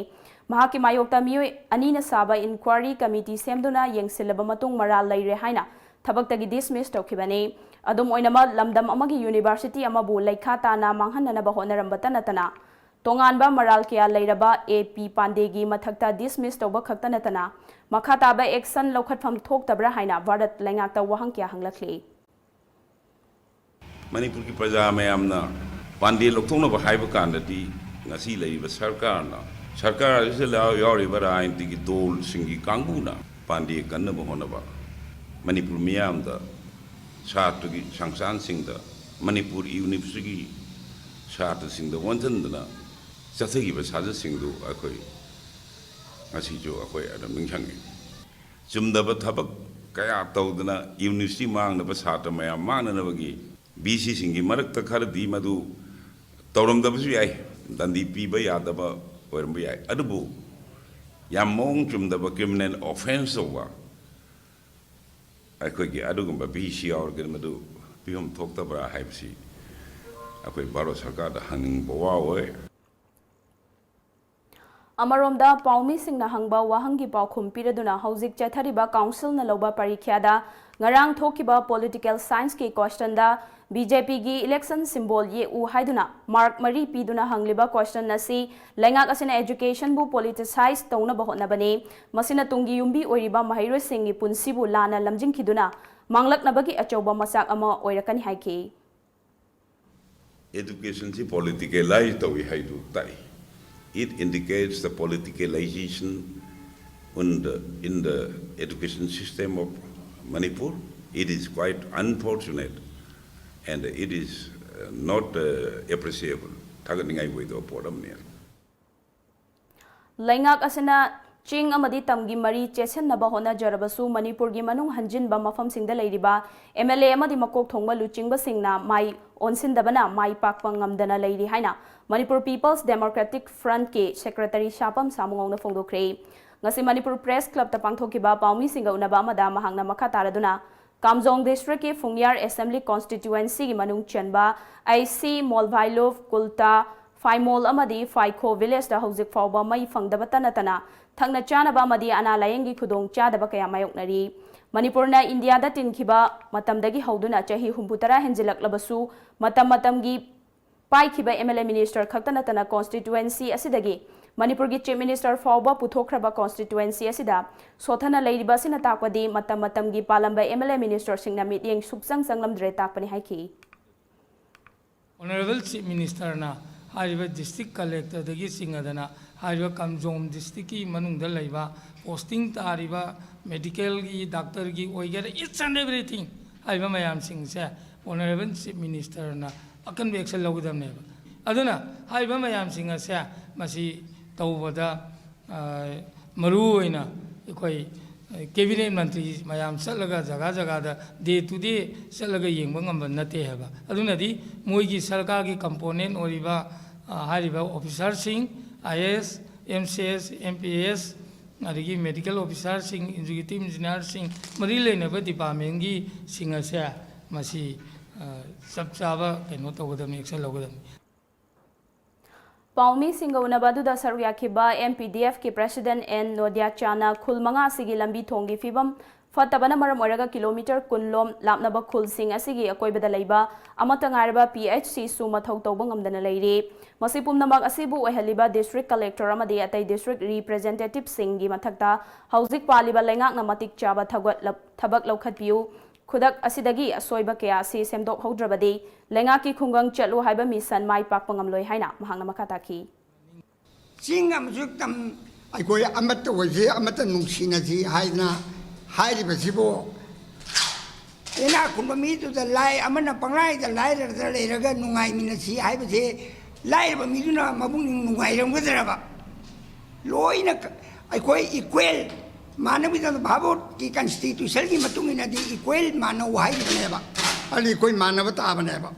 ꯃꯍꯥꯛꯀꯤ ꯃꯥꯌꯣꯛꯇ ꯃꯤꯑꯣꯏ ꯑꯅꯤꯅ ꯁꯥꯕ ꯏꯟꯀ꯭ꯋꯥꯔꯤ ꯀꯃꯤꯇꯤ ꯁꯦꯝꯗꯨꯅ ꯌꯦꯡꯁꯤꯜꯂꯕ ꯃꯇꯨꯡ ꯃꯔꯥꯜ ꯂꯩꯔꯦ ꯍꯥꯏꯅ ꯊꯕꯛꯇꯒꯤ ꯗꯤꯁꯃꯤꯁ ꯇꯧꯈꯤꯕꯅꯤ꯫ ꯑꯗꯨꯝ ꯑꯣꯏꯅꯃꯛ, ꯂꯝꯗꯝ ꯑꯃꯒꯤ ꯌꯨꯅꯤꯚꯔꯁꯤꯇꯤ ꯑꯃꯕꯨ ꯂꯩꯈꯥ ꯇꯥꯅ ꯃꯥꯡꯍꯟꯅꯅꯕ ꯍꯣꯠꯅꯔꯝꯕꯇ ꯅꯠꯇꯅ, ꯇꯣꯉꯥꯟꯕ ꯃꯔꯥꯜ ꯀꯌꯥ ꯂꯩꯔꯕ ꯑꯦ ꯄꯤ ꯄꯥꯟꯗꯦꯒꯤ ꯃꯊꯛꯇ ꯗꯤꯁꯃꯤꯁ ꯇꯧꯕ ꯈꯛꯇ ꯅꯠꯇꯅ, ꯃꯈꯥ ꯇꯥꯕ ꯑꯦꯛꯁꯟ ꯂꯧꯈꯠꯐꯝ ꯊꯣꯛꯇꯕ꯭ꯔꯥ ꯍꯥꯏꯅ ꯚꯥꯔꯠ ꯂꯩꯉꯥꯛꯇ ꯋꯥꯍꯪ ꯀꯌꯥ ꯍꯪꯂꯛꯂꯤ꯫ ꯃꯅꯤꯄꯨꯔꯒꯤ ꯄ꯭ꯔꯖꯥ ꯃꯌꯥꯝꯅ ꯄꯥꯟꯗꯦ ꯂꯧꯊꯣꯛꯅꯕ ꯍꯥꯏꯕ ꯀꯥꯟꯗꯗꯤ, ꯉꯁꯤ ꯂꯩꯔꯤꯕ ꯁꯔꯀꯥꯔꯅ, ꯁꯔꯀꯥꯔ ꯑꯁꯤꯗ ꯌꯥꯎ-, ꯌꯥꯎꯔꯤꯕ ꯔꯥꯖꯅꯤꯇꯤꯒꯤ ꯗꯣꯜꯁꯤꯡꯒꯤ ꯀꯥꯡꯕꯨꯅ ꯄꯥꯟꯗꯦ ꯀꯟꯅꯕ ꯍꯣꯠꯅꯕ, ꯃꯅꯤꯄꯨꯔ ꯃꯤꯌꯥꯝꯗ, ꯁꯥꯇ꯭ꯔꯒꯤ ꯁꯪꯁꯊꯥꯟꯁꯤꯡꯗ, ꯃꯅꯤꯄꯨꯔ ꯌꯨꯅꯤꯚꯔꯁꯤꯇꯤꯒꯤ ꯁꯥꯇ꯭ꯔꯁꯤꯡꯗ ꯑꯣꯟꯁꯤꯟꯗꯅ ꯆꯠꯊꯈꯤꯕ ꯁꯥꯖꯠꯁꯤꯡꯗꯨ ꯑꯩꯈꯣꯏ ꯉꯁꯤꯁꯨ ꯑꯩꯈꯣꯏ ꯑꯗꯨꯝ ꯅꯤꯡꯁꯤꯡꯉꯤ꯫ ꯆꯨꯝꯗꯕ ꯊꯕꯛ ꯀꯌꯥ ꯇꯧꯗꯅ ꯌꯨꯅꯤꯚꯔꯁꯤꯇꯤ ꯃꯥꯡꯅꯕ, ꯁꯥꯇ꯭ꯔ ꯃꯌꯥꯝ ꯃꯥꯡꯅꯅꯕꯒꯤ ꯚꯤ ꯁꯤꯁꯤꯡꯒꯤ ꯃꯔꯛꯇ ꯈꯔꯗꯤ ꯃꯗꯨ ꯇꯧꯔꯝꯗꯕꯁꯨ ꯌꯥꯏ, ꯗꯟꯗꯤ ꯄꯤꯕ ꯌꯥꯗꯕ ꯑꯣꯏꯔꯝꯕ ꯌꯥꯏ꯫ ꯑꯗꯨꯕꯨ ꯌꯥꯝ ꯃꯑꯣꯡ ꯆꯨꯝꯗꯕ, ꯀ꯭ꯔꯤꯃꯤꯅꯦꯜ ꯑꯣꯐꯦꯟꯁ ꯇꯧꯕ ꯑꯩꯈꯣꯏꯒꯤ ꯑꯗꯨꯒꯨꯝꯕ ꯚꯤ ꯁꯤ ꯌꯥꯎꯔꯒꯗꯤ ꯃꯗꯨ ꯄꯤꯐꯝ ꯊꯣꯛꯇꯕ꯭ꯔꯥ ꯍꯥꯏꯕꯁꯤ ꯑꯩꯈꯣꯏ ꯚꯥꯔꯠ ꯁꯔꯀꯥꯔꯗ ꯍꯪꯅꯤꯡꯕ ꯋꯥ ꯑꯣꯏ꯫ ꯑꯃꯔꯣꯝꯗ, ꯄꯥꯎꯃꯤꯁꯤꯡꯅ ꯍꯪꯕ ꯋꯥꯍꯪꯒꯤ ꯄꯥꯎꯈꯨꯝ ꯄꯤꯔꯗꯨꯅ ꯍꯧꯖꯤꯛ ꯆꯠꯊꯔꯤꯕ ꯀꯥꯎꯟꯁꯤꯜꯅ ꯂꯧꯕ ꯄꯔꯤꯈ꯭ꯌꯥꯗ ꯉꯔꯥꯡ ꯊꯣꯛꯈꯤꯕ ꯄꯣꯂꯤꯇꯤꯀꯦꯜ ꯁꯥꯏꯟꯁꯀꯤ ꯀꯣꯏꯁꯟꯗ ꯕꯤ ꯖꯦ ꯄꯤꯒꯤ ꯏꯂꯦꯛꯁꯟ ꯁꯤꯝꯕꯣꯜ ꯌꯦꯛꯎ ꯍꯥꯏꯗꯨꯅ ꯃꯥꯔꯛ ꯃꯔꯤ ꯄꯤꯗꯨꯅ ꯍꯪꯂꯤꯕ ꯀꯣꯏꯁꯟ ꯑꯁꯤ ꯂꯩꯉꯥꯛ ꯑꯁꯤꯅ ꯑꯦꯖꯨꯀꯦꯁꯟꯕꯨ ꯄꯣꯂꯤꯇꯤꯁꯥꯏꯖ ꯇꯧꯅꯕ ꯍꯣꯠꯅꯕꯅꯤ꯫ ꯃꯁꯤꯅ ꯇꯨꯡꯒꯤ ꯌꯨꯝꯕꯤ ꯑꯣꯏꯔꯤꯕ ꯃꯍꯩꯔꯣꯏꯁꯤꯡꯒꯤ ꯄꯨꯟꯁꯤꯕꯨ ꯂꯥꯟꯅ ꯂꯝꯖꯤꯡꯈꯤꯗꯨꯅ ꯃꯥꯡꯂꯛꯅꯕꯒꯤ ꯑꯆꯧꯕ ꯃꯆꯥꯛ ꯑꯃ ꯑꯣꯏꯔꯛꯀꯅꯤ ꯍꯥꯏꯈꯤ꯫ ꯑꯦꯖꯨꯀꯦꯁꯟꯁꯤ ꯄꯣꯂꯤꯇꯤꯀꯦꯂꯥꯏꯖ ꯇꯧꯏ ꯍꯥꯏꯗꯨ ꯇꯥꯛꯏ꯫ It indicates the politicalization in the, in the education system of Manipur. It is quite unfortunate and it is Not uh, appreciable. ꯊꯥꯒꯠꯅꯤꯡꯉꯥꯏ ꯑꯣꯏꯗꯕ ꯄꯣꯠ ꯑꯃꯅꯤ꯫ ꯂꯩꯉꯥꯛ ꯑꯁꯤꯅ ꯆꯤꯡ ꯑꯃꯗꯤ ꯇꯝꯒꯤ ꯃꯔꯤ ꯆꯦꯠꯁꯤꯟꯅꯕ ꯍꯣꯠꯅꯖꯔꯕꯁꯨ ꯃꯅꯤꯄꯨꯔꯒꯤ ꯃꯅꯨꯡ ꯍꯟꯖꯤꯟꯕ ꯃꯐꯝꯁꯤꯡꯗ ꯂꯩꯔꯤꯕ MLA ꯑꯃꯗꯤ ꯃꯀꯣꯛ ꯊꯣꯡꯕ ꯂꯨꯆꯤꯡꯕꯁꯤꯡꯅ ꯃꯥꯏ ꯑꯣꯟꯁꯤꯟꯗꯕꯅ ꯃꯥꯏ ꯄꯥꯛꯄ ꯉꯝꯗꯅ ꯂꯩꯔꯤ ꯍꯥꯏꯅ ꯃꯅꯤꯄꯨꯔ People's Democratic Frontꯀꯤ Secretary ꯁꯥꯄꯝ ꯁꯥꯃꯨꯉꯧꯅ ꯐꯣꯡꯗꯣꯛꯈ꯭ꯔꯦ꯫ ꯉꯁꯤ ꯃꯅꯤꯄꯨꯔ Press Clubꯇ ꯄꯥꯡꯊꯣꯛꯈꯤꯕ ꯄꯥꯎꯃꯤꯁꯤꯡꯒ ꯎꯅꯕ ꯑꯃꯗ ꯃꯍꯥꯛꯅ ꯃꯈꯥ ꯇꯥꯔꯗꯨꯅ ꯀꯥꯝꯖꯣꯡ Districtꯀꯤ ꯐꯨꯡꯌꯥꯔ Assembly Constituencyꯒꯤ ꯃꯅꯨꯡ ꯆꯟꯕ ꯑꯩꯁꯤ, ꯃꯣꯜꯚꯥꯏꯂꯨꯞ, ꯀꯨꯜꯇꯥ, ꯐꯥꯏꯃꯣꯜ ꯑꯃꯗꯤ ꯐꯥꯏꯈꯣ Villageꯇ ꯍꯧꯖꯤꯛ ꯐꯥꯎꯕ ꯃꯩ ꯐꯪꯗꯕꯇ ꯅꯠꯇꯅ ꯊꯛꯅ ꯆꯥꯅꯕ ꯑꯃꯗꯤ ꯑꯅꯥ ꯂꯥꯌꯦꯡꯒꯤ ꯈꯨꯗꯣꯡ ꯆꯥꯗꯕ ꯀꯌꯥ ꯃꯥꯌꯣꯛꯅꯔꯤ꯫ ꯃꯅꯤꯄꯨꯔꯅ ꯏꯟꯗꯤꯌꯥꯗ ꯇꯤꯟꯈꯤꯕ ꯃꯇꯝꯗꯒꯤ ꯍꯧꯗꯨꯅ ꯆꯍꯤ ꯍꯨꯝꯐꯨ ꯇꯔꯥ ꯍꯦꯟꯖꯤꯜꯂꯛꯂꯕꯁꯨ ꯃꯇꯝ ꯃꯇꯝꯒꯤ ꯄꯥꯏꯈꯤꯕ MLA Minister ꯈꯛꯇ ꯅꯠꯇꯅ constituency ꯑꯁꯤꯗꯒꯤ ꯃꯅꯤꯄꯨꯔꯒꯤ Chief Minister ꯐꯥꯎꯕ ꯄꯨꯊꯣꯛꯈ꯭ꯔꯕ constituency ꯑꯁꯤꯗ ꯁꯣꯊꯅ ꯂꯩꯔꯤꯕ ꯑꯁꯤꯅ ꯇꯥꯛꯄꯗꯤ ꯃꯇꯝ ꯃꯇꯝꯒꯤ ꯄꯥꯜꯂꯝꯕ MLA Ministerꯁꯤꯡꯅ ꯃꯤꯠꯌꯦꯡ ꯁꯨꯛꯆꯪ ꯆꯪꯂꯝꯗ꯭ꯔꯦ ꯇꯥꯛꯄꯅꯤ ꯍꯥꯏꯈꯤ꯫ Honourable Chief Ministerꯅ ꯍꯥꯏꯔꯤꯕ District Collectorꯗꯒꯤ ꯆꯤꯡꯉꯗꯅ ꯍꯥꯏꯔꯤꯕ ꯀꯥꯝꯖꯣꯡ Districtꯀꯤ ꯃꯅꯨꯡꯗ ꯂꯩꯕ posting ꯇꯥꯔꯤꯕ medicalꯒꯤ doctorꯒꯤ ꯑꯣꯏꯒꯦꯔꯥ each and everything ꯍꯥꯏꯔꯤꯕ ꯃꯌꯥꯝꯁꯤꯡꯁꯦ Honourable Chief Ministerꯅ ꯑꯀꯟꯕ action ꯂꯧꯒꯗꯕꯅꯦꯕ꯫ ꯑꯗꯨꯅ ꯍꯥꯏꯔꯤꯕ ꯃꯌꯥꯝꯁꯤꯡ ꯑꯁꯦ ꯃꯁꯤ ꯇꯧꯕꯗ ꯃꯔꯨ ꯑꯣꯏꯅ ꯑꯩꯈꯣꯏ Cabinet ꯃꯟꯇ꯭ꯔꯤ ꯃꯌꯥꯝ ꯆꯠꯂꯒ ꯖꯒꯥ ꯖꯒꯥꯗ day to day ꯆꯠꯂꯒ ꯌꯦꯡꯕ ꯉꯝꯕ ꯅꯠꯇꯦ ꯍꯥꯏꯕ꯫ ꯑꯗꯨꯅꯗꯤ ꯃꯣꯏꯒꯤ ꯁꯔꯀꯥꯔꯒꯤ component ꯑꯣꯏꯔꯤꯕ ꯍꯥꯏꯔꯤꯕ officerꯁꯤꯡ, IAS, MCS, MPS, ꯑꯗꯒꯤ medical officerꯁꯤꯡ, executive engineerꯁꯤꯡ, ꯃꯔꯤ ꯂꯩꯅꯕ departmentꯀꯤꯁꯤꯡ ꯑꯁꯦ ꯃꯁꯤ ꯆꯞ ꯆꯥꯕ ꯀꯩꯅꯣ ꯇꯧꯒꯗꯕꯅꯤ, action ꯂꯧꯒꯗꯕꯅꯤ꯫ ꯄꯥꯎꯃꯤꯁꯤꯡꯒ ꯎꯅꯕ ꯑꯗꯨꯗ ꯁꯔꯨꯛ ꯌꯥꯈꯤꯕ MPDFꯀꯤ President N ꯅꯣꯗꯤꯌꯥꯆꯥꯅ ꯈꯨꯜ ꯃꯉꯥ ꯑꯁꯤꯒꯤ ꯂꯝꯕꯤ ꯊꯣꯡꯒꯤ ꯐꯤꯕꯝ ꯐꯠꯇꯕꯅ ꯃꯔꯝ ꯑꯣꯏꯔꯒ kilometre ꯀꯨꯟ ꯂꯣꯝ ꯂꯥꯞꯅꯕ ꯈꯨꯜꯁꯤꯡ ꯑꯁꯤꯒꯤ ꯑꯀꯣꯏꯕꯗ ꯂꯩꯕ ꯑꯃꯠꯇ ꯉꯥꯏꯔꯕ PHCꯁꯨ ꯃꯊꯧ ꯇꯧꯕ ꯉꯝꯗꯅ ꯂꯩꯔꯤ꯫ ꯃꯁꯤ ꯄꯨꯝꯅꯃꯛ ꯑꯁꯤꯕꯨ ꯑꯣꯏꯍꯜꯂꯤꯕ District Collector ꯑꯃꯗꯤ ꯑꯇꯩ District Representativeꯁꯤꯡꯒꯤ ꯃꯊꯛꯇ ꯍꯧꯖꯤꯛ ꯄꯥꯜꯂꯤꯕ ꯂꯩꯉꯥꯛꯅ ꯃꯇꯤꯛ ꯆꯥꯕ ꯊꯕꯛ ꯂꯧꯈꯠꯄꯤꯌꯨ꯫ ꯈꯨꯗꯛ ꯑꯁꯤꯗꯒꯤ ꯑꯁꯣꯏꯕ ꯀꯌꯥ ꯑꯁꯤ ꯁꯦꯝꯗꯣꯛꯍꯧꯗ꯭ꯔꯕꯗꯤ ꯂꯩꯉꯥꯛꯀꯤ ꯈꯨꯡꯒꯪ ꯆꯠꯂꯨ ꯍꯥꯏꯕ mission ꯃꯥꯏ ꯄꯥꯛꯄ ꯉꯝꯂꯣꯏ ꯍꯥꯏꯅ ꯃꯍꯥꯛꯅ ꯃꯈꯥ ꯇꯥꯈꯤ꯫ ꯆꯤꯡ ꯑꯃꯁꯨꯡ ꯇꯝ ꯑꯩꯈꯣꯏ ꯑꯃꯠꯇ ꯑꯣꯏꯁꯤ, ꯑꯃꯠꯇ ꯅꯨꯡꯁꯤꯅꯁꯤ ꯍꯥꯏꯅ ꯍꯥꯏꯔꯤꯕꯁꯤꯕꯨ ꯏꯅꯥꯛ ꯈꯨꯟꯕ ꯃꯤꯗꯨꯗ ꯂꯥꯏ ꯑꯃꯅ ꯄꯪꯂꯥꯏꯗ ꯂꯥꯏꯔꯗ ꯂꯩꯔꯒ ꯅꯨꯡꯉꯥꯏꯃꯤꯟꯅꯁꯤ ꯍꯥꯏꯕꯁꯦ ꯂꯥꯏꯔꯕ ꯃꯤꯗꯨꯅ ꯃꯄꯨꯛꯅꯤꯡ ꯅꯨꯡꯉꯥꯏꯔꯝꯒꯗ꯭ꯔꯕ? ꯂꯣꯏꯅ ꯀ- ꯑꯩꯈꯣꯏ ꯏꯀ꯭ꯋꯦꯜ ꯃꯥꯟꯅꯕꯒꯤꯗꯃꯛꯇ ꯚꯥꯔꯠꯀꯤ ꯀꯟꯁꯇꯤꯇ꯭ꯌꯨꯁꯟꯒꯤ ꯃꯇꯨꯡ ꯏꯟꯅꯗꯤ ꯏꯀ꯭ꯋꯦꯜ ꯃꯥꯟꯅꯧ ꯍꯥꯏꯔꯤꯕꯅꯦꯕ꯫ ꯑꯗꯨ ꯑꯩꯈꯣꯏ ꯃꯥꯟꯅꯕ ꯇꯥꯕꯅꯦꯕ꯫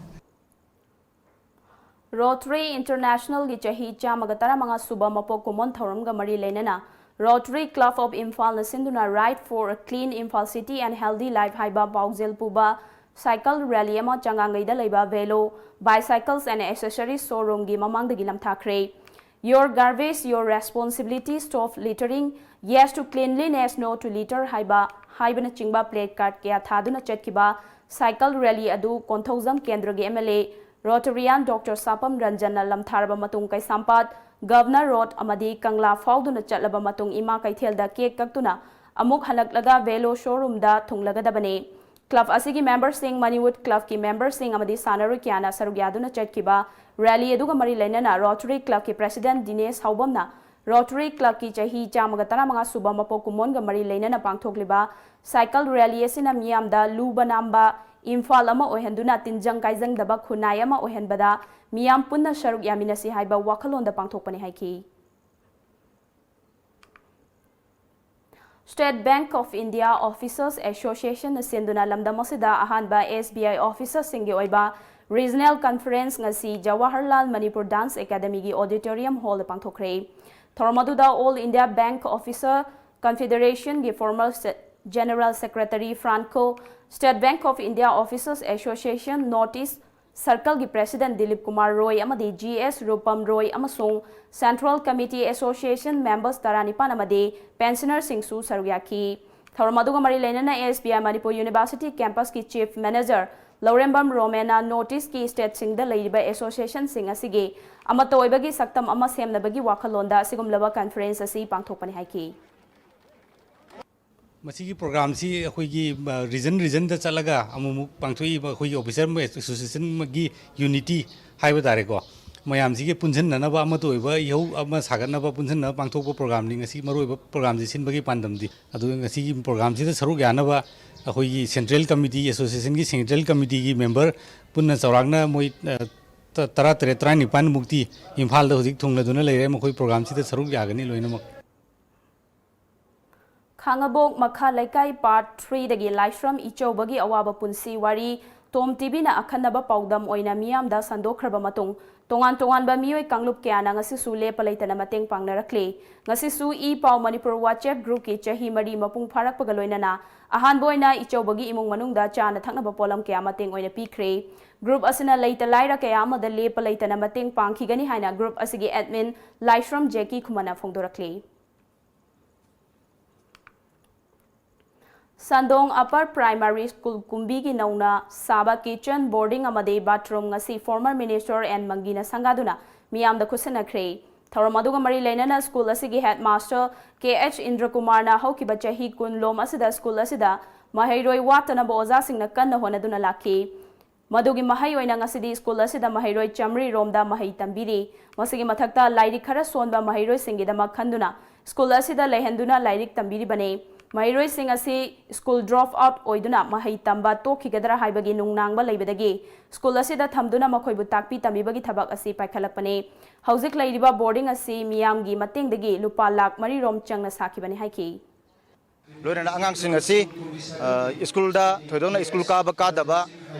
ꯔꯣꯇꯔꯤ ꯏꯟꯇꯔꯅꯦꯁꯅꯦꯜꯒꯤ ꯆꯍꯤ ꯆꯥꯝꯃꯒ ꯇꯔꯥꯃꯉꯥ ꯁꯨꯕ ꯃꯄꯣꯛ ꯀꯨꯝꯑꯣꯟ ꯊꯧꯔꯝꯒ ꯃꯔꯤ ꯂꯩꯅꯅ ꯔꯣꯇꯔꯤ ꯀ꯭ꯂꯕ ꯑꯣꯐ ꯏꯝꯐꯥꯜꯅ ꯁꯤꯟꯗꯨꯅ Ride for a Clean Imphal City and Healthy Life ꯍꯥꯏꯕ ꯄꯥꯎꯖꯦꯜ ꯄꯨꯕ ꯁꯥꯏꯀꯜ ꯔꯦꯂꯤ ꯑꯃ ꯆꯉꯥꯡꯉꯩꯗ ꯂꯩꯕ Velo Bicycles and Accessories showroomꯒꯤ ꯃꯃꯥꯡꯗꯒꯤ ꯂꯝꯊꯥꯈ꯭ꯔꯦ꯫ Your garbage, your responsibility, stop littering, yes to cleanliness, no to litter ꯍꯥꯏꯕ ꯍꯥꯏꯕꯅꯆꯤꯡꯕ placard ꯀꯌꯥ ꯊꯥꯗꯨꯅ ꯆꯠꯈꯤꯕ ꯁꯥꯏꯀꯜ ꯔꯦꯂꯤ ꯑꯗꯨ ꯀꯣꯟꯊꯧꯖꯝ ꯀꯦꯟꯗ꯭ꯔꯒꯤ MLA Rotarian Doctor ꯁꯥꯄꯝ ꯔꯟꯖꯟꯅ ꯂꯝꯊꯥꯔꯕ ꯃꯇꯨꯡ ꯀꯩꯁꯥꯝꯄꯥꯠ ꯒꯚꯔꯅꯔ ꯔꯣꯗ ꯑꯃꯗꯤ ꯀꯪꯂꯥ ꯐꯥꯎꯗꯨꯅ ꯆꯠꯂꯕ ꯃꯇꯨꯡ ꯏꯃꯥ ꯀꯩꯊꯦꯜꯗ cake ꯀꯛꯇꯨꯅ ꯑꯃꯨꯛ ꯍꯜꯂꯛꯂꯒ Velo showroomꯗ ꯊꯨꯡꯂꯒꯗꯕꯅꯤ꯫ ꯀ꯭ꯂꯕ ꯑꯁꯤꯒꯤ ꯃꯦꯝꯕꯔꯁꯤꯡ, ꯃꯅꯤꯋꯨꯗ ꯀ꯭ꯂꯕꯀꯤ ꯃꯦꯝꯕꯔꯁꯤꯡ ꯑꯃꯗꯤ ꯁꯥꯟꯅꯔꯣꯏ ꯀꯌꯥꯅ ꯁꯔꯨꯛ ꯌꯥꯗꯨꯅ ꯆꯠꯈꯤꯕ ꯔꯦꯂꯤ ꯑꯗꯨꯒ ꯃꯔꯤ ꯂꯩꯅꯅ ꯔꯣꯇꯔꯤ ꯀ꯭ꯂꯕꯀꯤ ꯄ꯭ꯔꯦꯁꯤꯗꯦꯟꯠ ꯗꯤꯅꯦꯁ ꯍꯥꯎꯕꯝꯅ ꯔꯣꯇꯔꯤ ꯀ꯭ꯂꯕꯀꯤ ꯆꯍꯤ ꯆꯥꯝꯃꯒ ꯇꯔꯥꯃꯉꯥ ꯁꯨꯕ ꯃꯄꯣꯛ ꯀꯨꯝꯑꯣꯟꯒ ꯃꯔꯤ ꯂꯩꯅꯅ ꯄꯥꯡꯊꯣꯛꯂꯤꯕ ꯁꯥꯏꯀꯜ ꯔꯦꯂꯤ ꯑꯁꯤꯅ ꯃꯤꯌꯥꯝꯗ ꯂꯨꯕ ꯅꯥꯟꯕ ꯏꯝꯐꯥꯜ ꯑꯃ ꯑꯣꯏꯍꯟꯗꯨꯅ ꯇꯤꯟꯖꯪ ꯀꯥꯏꯖꯪꯗꯕ ꯈꯨꯟꯅꯥꯏ ꯑꯃ ꯑꯣꯏꯍꯟꯕꯗ ꯃꯤꯌꯥꯝ ꯄꯨꯟꯅ ꯁꯔꯨꯛ ꯌꯥꯃꯤꯟꯅꯁꯤ ꯍꯥꯏꯕ ꯋꯥꯈꯜꯂꯣꯟꯗ ꯄꯥꯡꯊꯣꯛꯄꯅꯤ ꯍꯥꯏꯈꯤ꯫ State Bank of India Officers Associationꯅ ꯁꯤꯟꯗꯨꯅ ꯂꯝꯗꯝ ꯑꯁꯤꯗ ꯑꯍꯥꯟꯕ SBI officerꯁꯤꯡꯒꯤ ꯑꯣꯏꯕ regional conference ꯉꯁꯤ ꯖꯋꯥꯍꯔꯂꯥꯜ ꯃꯅꯤꯄꯨꯔ Dance Academyꯒꯤ auditorium hallꯗ ꯄꯥꯡꯊꯣꯛꯈ꯭ꯔꯦ꯫ ꯊꯧꯔꯝ ꯑꯗꯨꯗ All India Bank Officer Confederationꯒꯤ former se- General Secretary Franco, State Bank of India Officers Association North East circleꯒꯤ president Dilip Kumar ꯔꯣꯏ ꯑꯃꯗꯤ ꯖꯤ ꯑꯦꯁ ꯔꯨꯄꯝ ꯔꯣꯏ ꯑꯃꯁꯨꯡ central committee association members ꯇꯔꯥꯅꯤꯄꯥꯟ ꯑꯃꯗꯤ pensionerꯁꯤꯡꯁꯨ ꯁꯔꯨꯛ ꯌꯥꯈꯤ꯫ ꯊꯧꯔꯝ ꯑꯗꯨꯒ ꯃꯔꯤ ꯂꯩꯅꯅ SBI Manipur University campusꯀꯤ chief manager ꯂꯧꯔꯦꯝꯕꯝ ꯔꯣꯃꯦꯅ North Eastꯀꯤ stateꯁꯤꯡꯗ ꯂꯩꯔꯤꯕ associationꯁꯤꯡ ꯑꯁꯤꯒꯤ ꯑꯃꯠꯇ ꯑꯣꯏꯕꯒꯤ ꯁꯛꯇꯝ ꯑꯃ ꯁꯦꯝꯅꯕꯒꯤ ꯋꯥꯈꯜꯂꯣꯟꯗ ꯑꯁꯤꯒꯨꯝꯂꯕ conference ꯑꯁꯤ ꯄꯥꯡꯊꯣꯛꯄꯅꯤ ꯍꯥꯏꯈꯤ꯫ ꯃꯁꯤꯒꯤ programꯁꯤ ꯑꯩꯈꯣꯏꯒꯤ region regionꯗ ꯆꯠꯂꯒ ꯑꯃꯨꯛꯃꯨꯛ ꯄꯥꯡꯊꯣꯛꯏꯕ ꯑꯩꯈꯣꯏꯒꯤ officer associationꯒꯤ unity ꯍꯥꯏꯕ ꯇꯥꯔꯦꯀꯣ꯫ ꯃꯌꯥꯝꯁꯤꯒꯤ ꯄꯨꯟꯁꯤꯟꯅꯅꯕ, ꯑꯃꯠꯇ ꯑꯣꯏꯕ ꯏꯍꯧ ꯑꯃ ꯁꯥꯒꯠꯅꯕ, ꯄꯨꯟꯁꯤꯟꯅꯕ ꯄꯥꯡꯊꯣꯛꯄ ꯄ꯭ꯔꯣꯒ꯭ꯔꯥꯝꯅꯤ꯫ ꯉꯁꯤ ꯃꯔꯨꯑꯣꯏꯕ ꯄ꯭ꯔꯣꯒ꯭ꯔꯥꯝꯁꯤ ꯁꯤꯟꯕꯒꯤ ꯄꯥꯟꯗꯝꯗꯤ, ꯑꯗꯨꯒ ꯉꯁꯤꯒꯤ ꯄ꯭ꯔꯣꯒ꯭ꯔꯥꯝꯁꯤꯗ ꯁꯔꯨꯛ ꯌꯥꯅꯕ ꯑꯩꯈꯣꯏꯒꯤ ꯁꯦꯟꯇ꯭ꯔꯦꯜ ꯀꯃꯤꯇꯤ, ꯑꯦꯁꯣꯁꯤꯌꯦꯁꯟꯒꯤ ꯁꯦꯟꯇ꯭ꯔꯦꯜ ꯀꯃꯤꯇꯤꯒꯤ ꯃꯦꯝꯕꯔ ꯄꯨꯟꯅ ꯆꯥꯎꯔꯥꯛꯅ ꯃꯣꯏ, ꯑ, ꯇ-, ꯇꯔꯥ ꯇꯔꯦꯠ, ꯇꯔꯥꯅꯤꯄꯥꯟ ꯃꯨꯛꯇꯤ ꯏꯝꯐꯥꯜꯗ ꯍꯧꯖꯤꯛ ꯊꯨꯡꯂꯗꯨꯅ ꯂꯩꯔꯦ꯫ ꯃꯈꯣꯏ ꯄ꯭ꯔꯣꯒ꯭ꯔꯥꯝꯁꯤꯗ ꯁꯔꯨꯛ ꯌꯥꯒꯅꯤ ꯂꯣꯏꯅꯃꯛ꯫ ꯈꯥꯉꯕꯣꯛ ꯃꯈꯥ ꯂꯩꯀꯥꯏ ꯄꯥꯔꯠ ꯊ꯭ꯔꯤꯗꯒꯤ ꯂꯥꯏꯁ꯭ꯔꯝ ꯏꯆꯧꯕꯒꯤ ꯑꯋꯥꯕ ꯄꯨꯟꯁꯤ ꯋꯥꯔꯤ ꯇꯣꯝ ꯇꯤꯚꯤꯅ ꯑꯈꯟꯅꯕ ꯄꯥꯎꯗꯝ ꯑꯣꯏꯅ ꯃꯤꯌꯥꯝꯗ ꯁꯟꯗꯣꯛꯈ꯭ꯔꯕ ꯃꯇꯨꯡ, ꯇꯣꯉꯥꯟ ꯇꯣꯉꯥꯟꯕ ꯃꯤꯑꯣꯏ ꯀꯥꯡꯂꯨꯞ ꯀꯌꯥꯅ ꯉꯁꯤꯁꯨ ꯂꯦꯞꯄ ꯂꯩꯇꯅ ꯃꯇꯦꯡ ꯄꯥꯡꯅꯔꯛꯂꯤ꯫ ꯉꯁꯤꯁꯨ ꯏ ꯄꯥꯎ ꯃꯅꯤꯄꯨꯔ WhatsApp groupꯀꯤ ꯆꯍꯤ ꯃꯔꯤ ꯃꯄꯨꯡ ꯐꯥꯔꯛꯄꯒ ꯂꯣꯏꯅꯅ ꯑꯍꯥꯟꯕ ꯑꯣꯏꯅ ꯏꯆꯧꯕꯒꯤ ꯏꯃꯨꯡ ꯃꯅꯨꯡꯗ ꯆꯥꯅ ꯊꯛꯅꯕ ꯄꯣꯠꯂꯝ ꯀꯌꯥ ꯃꯇꯦꯡ ꯑꯣꯏꯅ ꯄꯤꯈ꯭ꯔꯦ꯫ Group ꯑꯁꯤꯅ ꯂꯩꯇ ꯂꯥꯏꯔ ꯀꯌꯥ ꯑꯃꯗ ꯂꯦꯞꯄ ꯂꯩꯇꯅ ꯃꯇꯦꯡ ꯄꯥꯡꯈꯤꯒꯅꯤ ꯍꯥꯏꯅ group ꯑꯁꯤꯒꯤ admin ꯂꯥꯏꯁ꯭ꯔꯝ ꯖꯦꯀꯤ ꯈꯨꯃꯟꯅ ꯐꯣꯡꯗꯣꯔꯛꯂꯤ꯫ ꯁꯟꯗꯣꯡ Upper Primary School ꯀꯨꯝꯕꯤꯒꯤ ꯅꯧꯅ ꯁꯥꯕ kitchen, boarding ꯑꯃꯗꯤ bathroom ꯉꯁꯤ former minister ꯑꯦꯟ ꯃꯪꯒꯤꯅ ꯁꯪꯒꯥꯗꯨꯅ ꯃꯤꯌꯥꯝꯗ ꯈꯨꯠꯁꯤꯟꯅꯈ꯭ꯔꯦ꯫ ꯊꯧꯔꯝ ꯑꯗꯨꯒ ꯃꯔꯤ ꯂꯩꯅꯅ school ꯑꯁꯤꯒꯤ headmaster ꯀꯦ ꯑꯩꯆ ꯏꯟꯗ꯭ꯔꯀꯨꯃꯥꯔꯅ ꯍꯧꯈꯤꯕ ꯆꯍꯤ ꯀꯨꯟ ꯂꯣꯝ ꯑꯁꯤꯗ school ꯑꯁꯤꯗ ꯃꯍꯩꯔꯣꯏ ꯋꯥꯠꯇꯅꯕ ꯑꯣꯖꯥꯁꯤꯡꯅ ꯀꯟꯅ ꯍꯣꯠꯅꯗꯨꯅ ꯂꯥꯛꯈꯤ꯫ ꯃꯗꯨꯒꯤ ꯃꯍꯩ ꯑꯣꯏꯅ ꯉꯁꯤꯗꯤ school ꯑꯁꯤꯗ ꯃꯍꯩꯔꯣꯏ ꯆꯥꯃꯔꯤ ꯔꯣꯝꯗ ꯃꯍꯩ ꯇꯝꯕꯤꯔꯤ꯫ ꯃꯁꯤꯒꯤ ꯃꯊꯛꯇ ꯂꯥꯏꯔꯤꯛ ꯈꯔ ꯁꯣꯟꯕ ꯃꯍꯩꯔꯣꯏꯁꯤꯡꯒꯤꯗꯃꯛ ꯈꯟꯗꯨꯅ school ꯑꯁꯤꯗ ꯂꯩꯍꯟꯗꯨꯅ ꯂꯥꯏꯔꯤꯛ ꯇꯝꯕꯤꯔꯤꯕꯅꯤ꯫ ꯃꯍꯩꯔꯣꯏꯁꯤꯡ ꯑꯁꯤ school drop out ꯑꯣꯏꯗꯨꯅ ꯃꯍꯩ ꯇꯝꯕ ꯇꯣꯛꯈꯤꯒꯗ꯭ꯔꯥ ꯍꯥꯏꯕꯒꯤ ꯅꯨꯡꯅꯥꯡꯕ ꯂꯩꯕꯗꯒꯤ school ꯑꯁꯤꯗ ꯊꯝꯗꯨꯅ ꯃꯈꯣꯏꯕꯨ ꯇꯥꯛꯄꯤ ꯇꯝꯕꯤꯕꯒꯤ ꯊꯕꯛ ꯑꯁꯤ ꯄꯥꯏꯈꯠꯂꯛꯄꯅꯤ꯫ ꯍꯧꯖꯤꯛ ꯂꯩꯔꯤꯕ boarding ꯑꯁꯤ ꯃꯤꯌꯥꯝꯒꯤ ꯃꯇꯦꯡꯗꯒꯤ ꯂꯨꯄꯥ ꯂꯥꯈ ꯃꯔꯤ ꯔꯣꯝ ꯆꯪꯅ ꯁꯥꯈꯤꯕꯅꯤ ꯍꯥꯏꯈꯤ꯫ ꯂꯣꯏꯅꯅ ꯑꯉꯥꯡꯁꯤꯡ ꯑꯁꯤ, ꯑ, schoolꯗ ꯊꯣꯏꯗꯣꯛꯅ school ꯀꯥꯕ ꯀꯥꯗꯕ,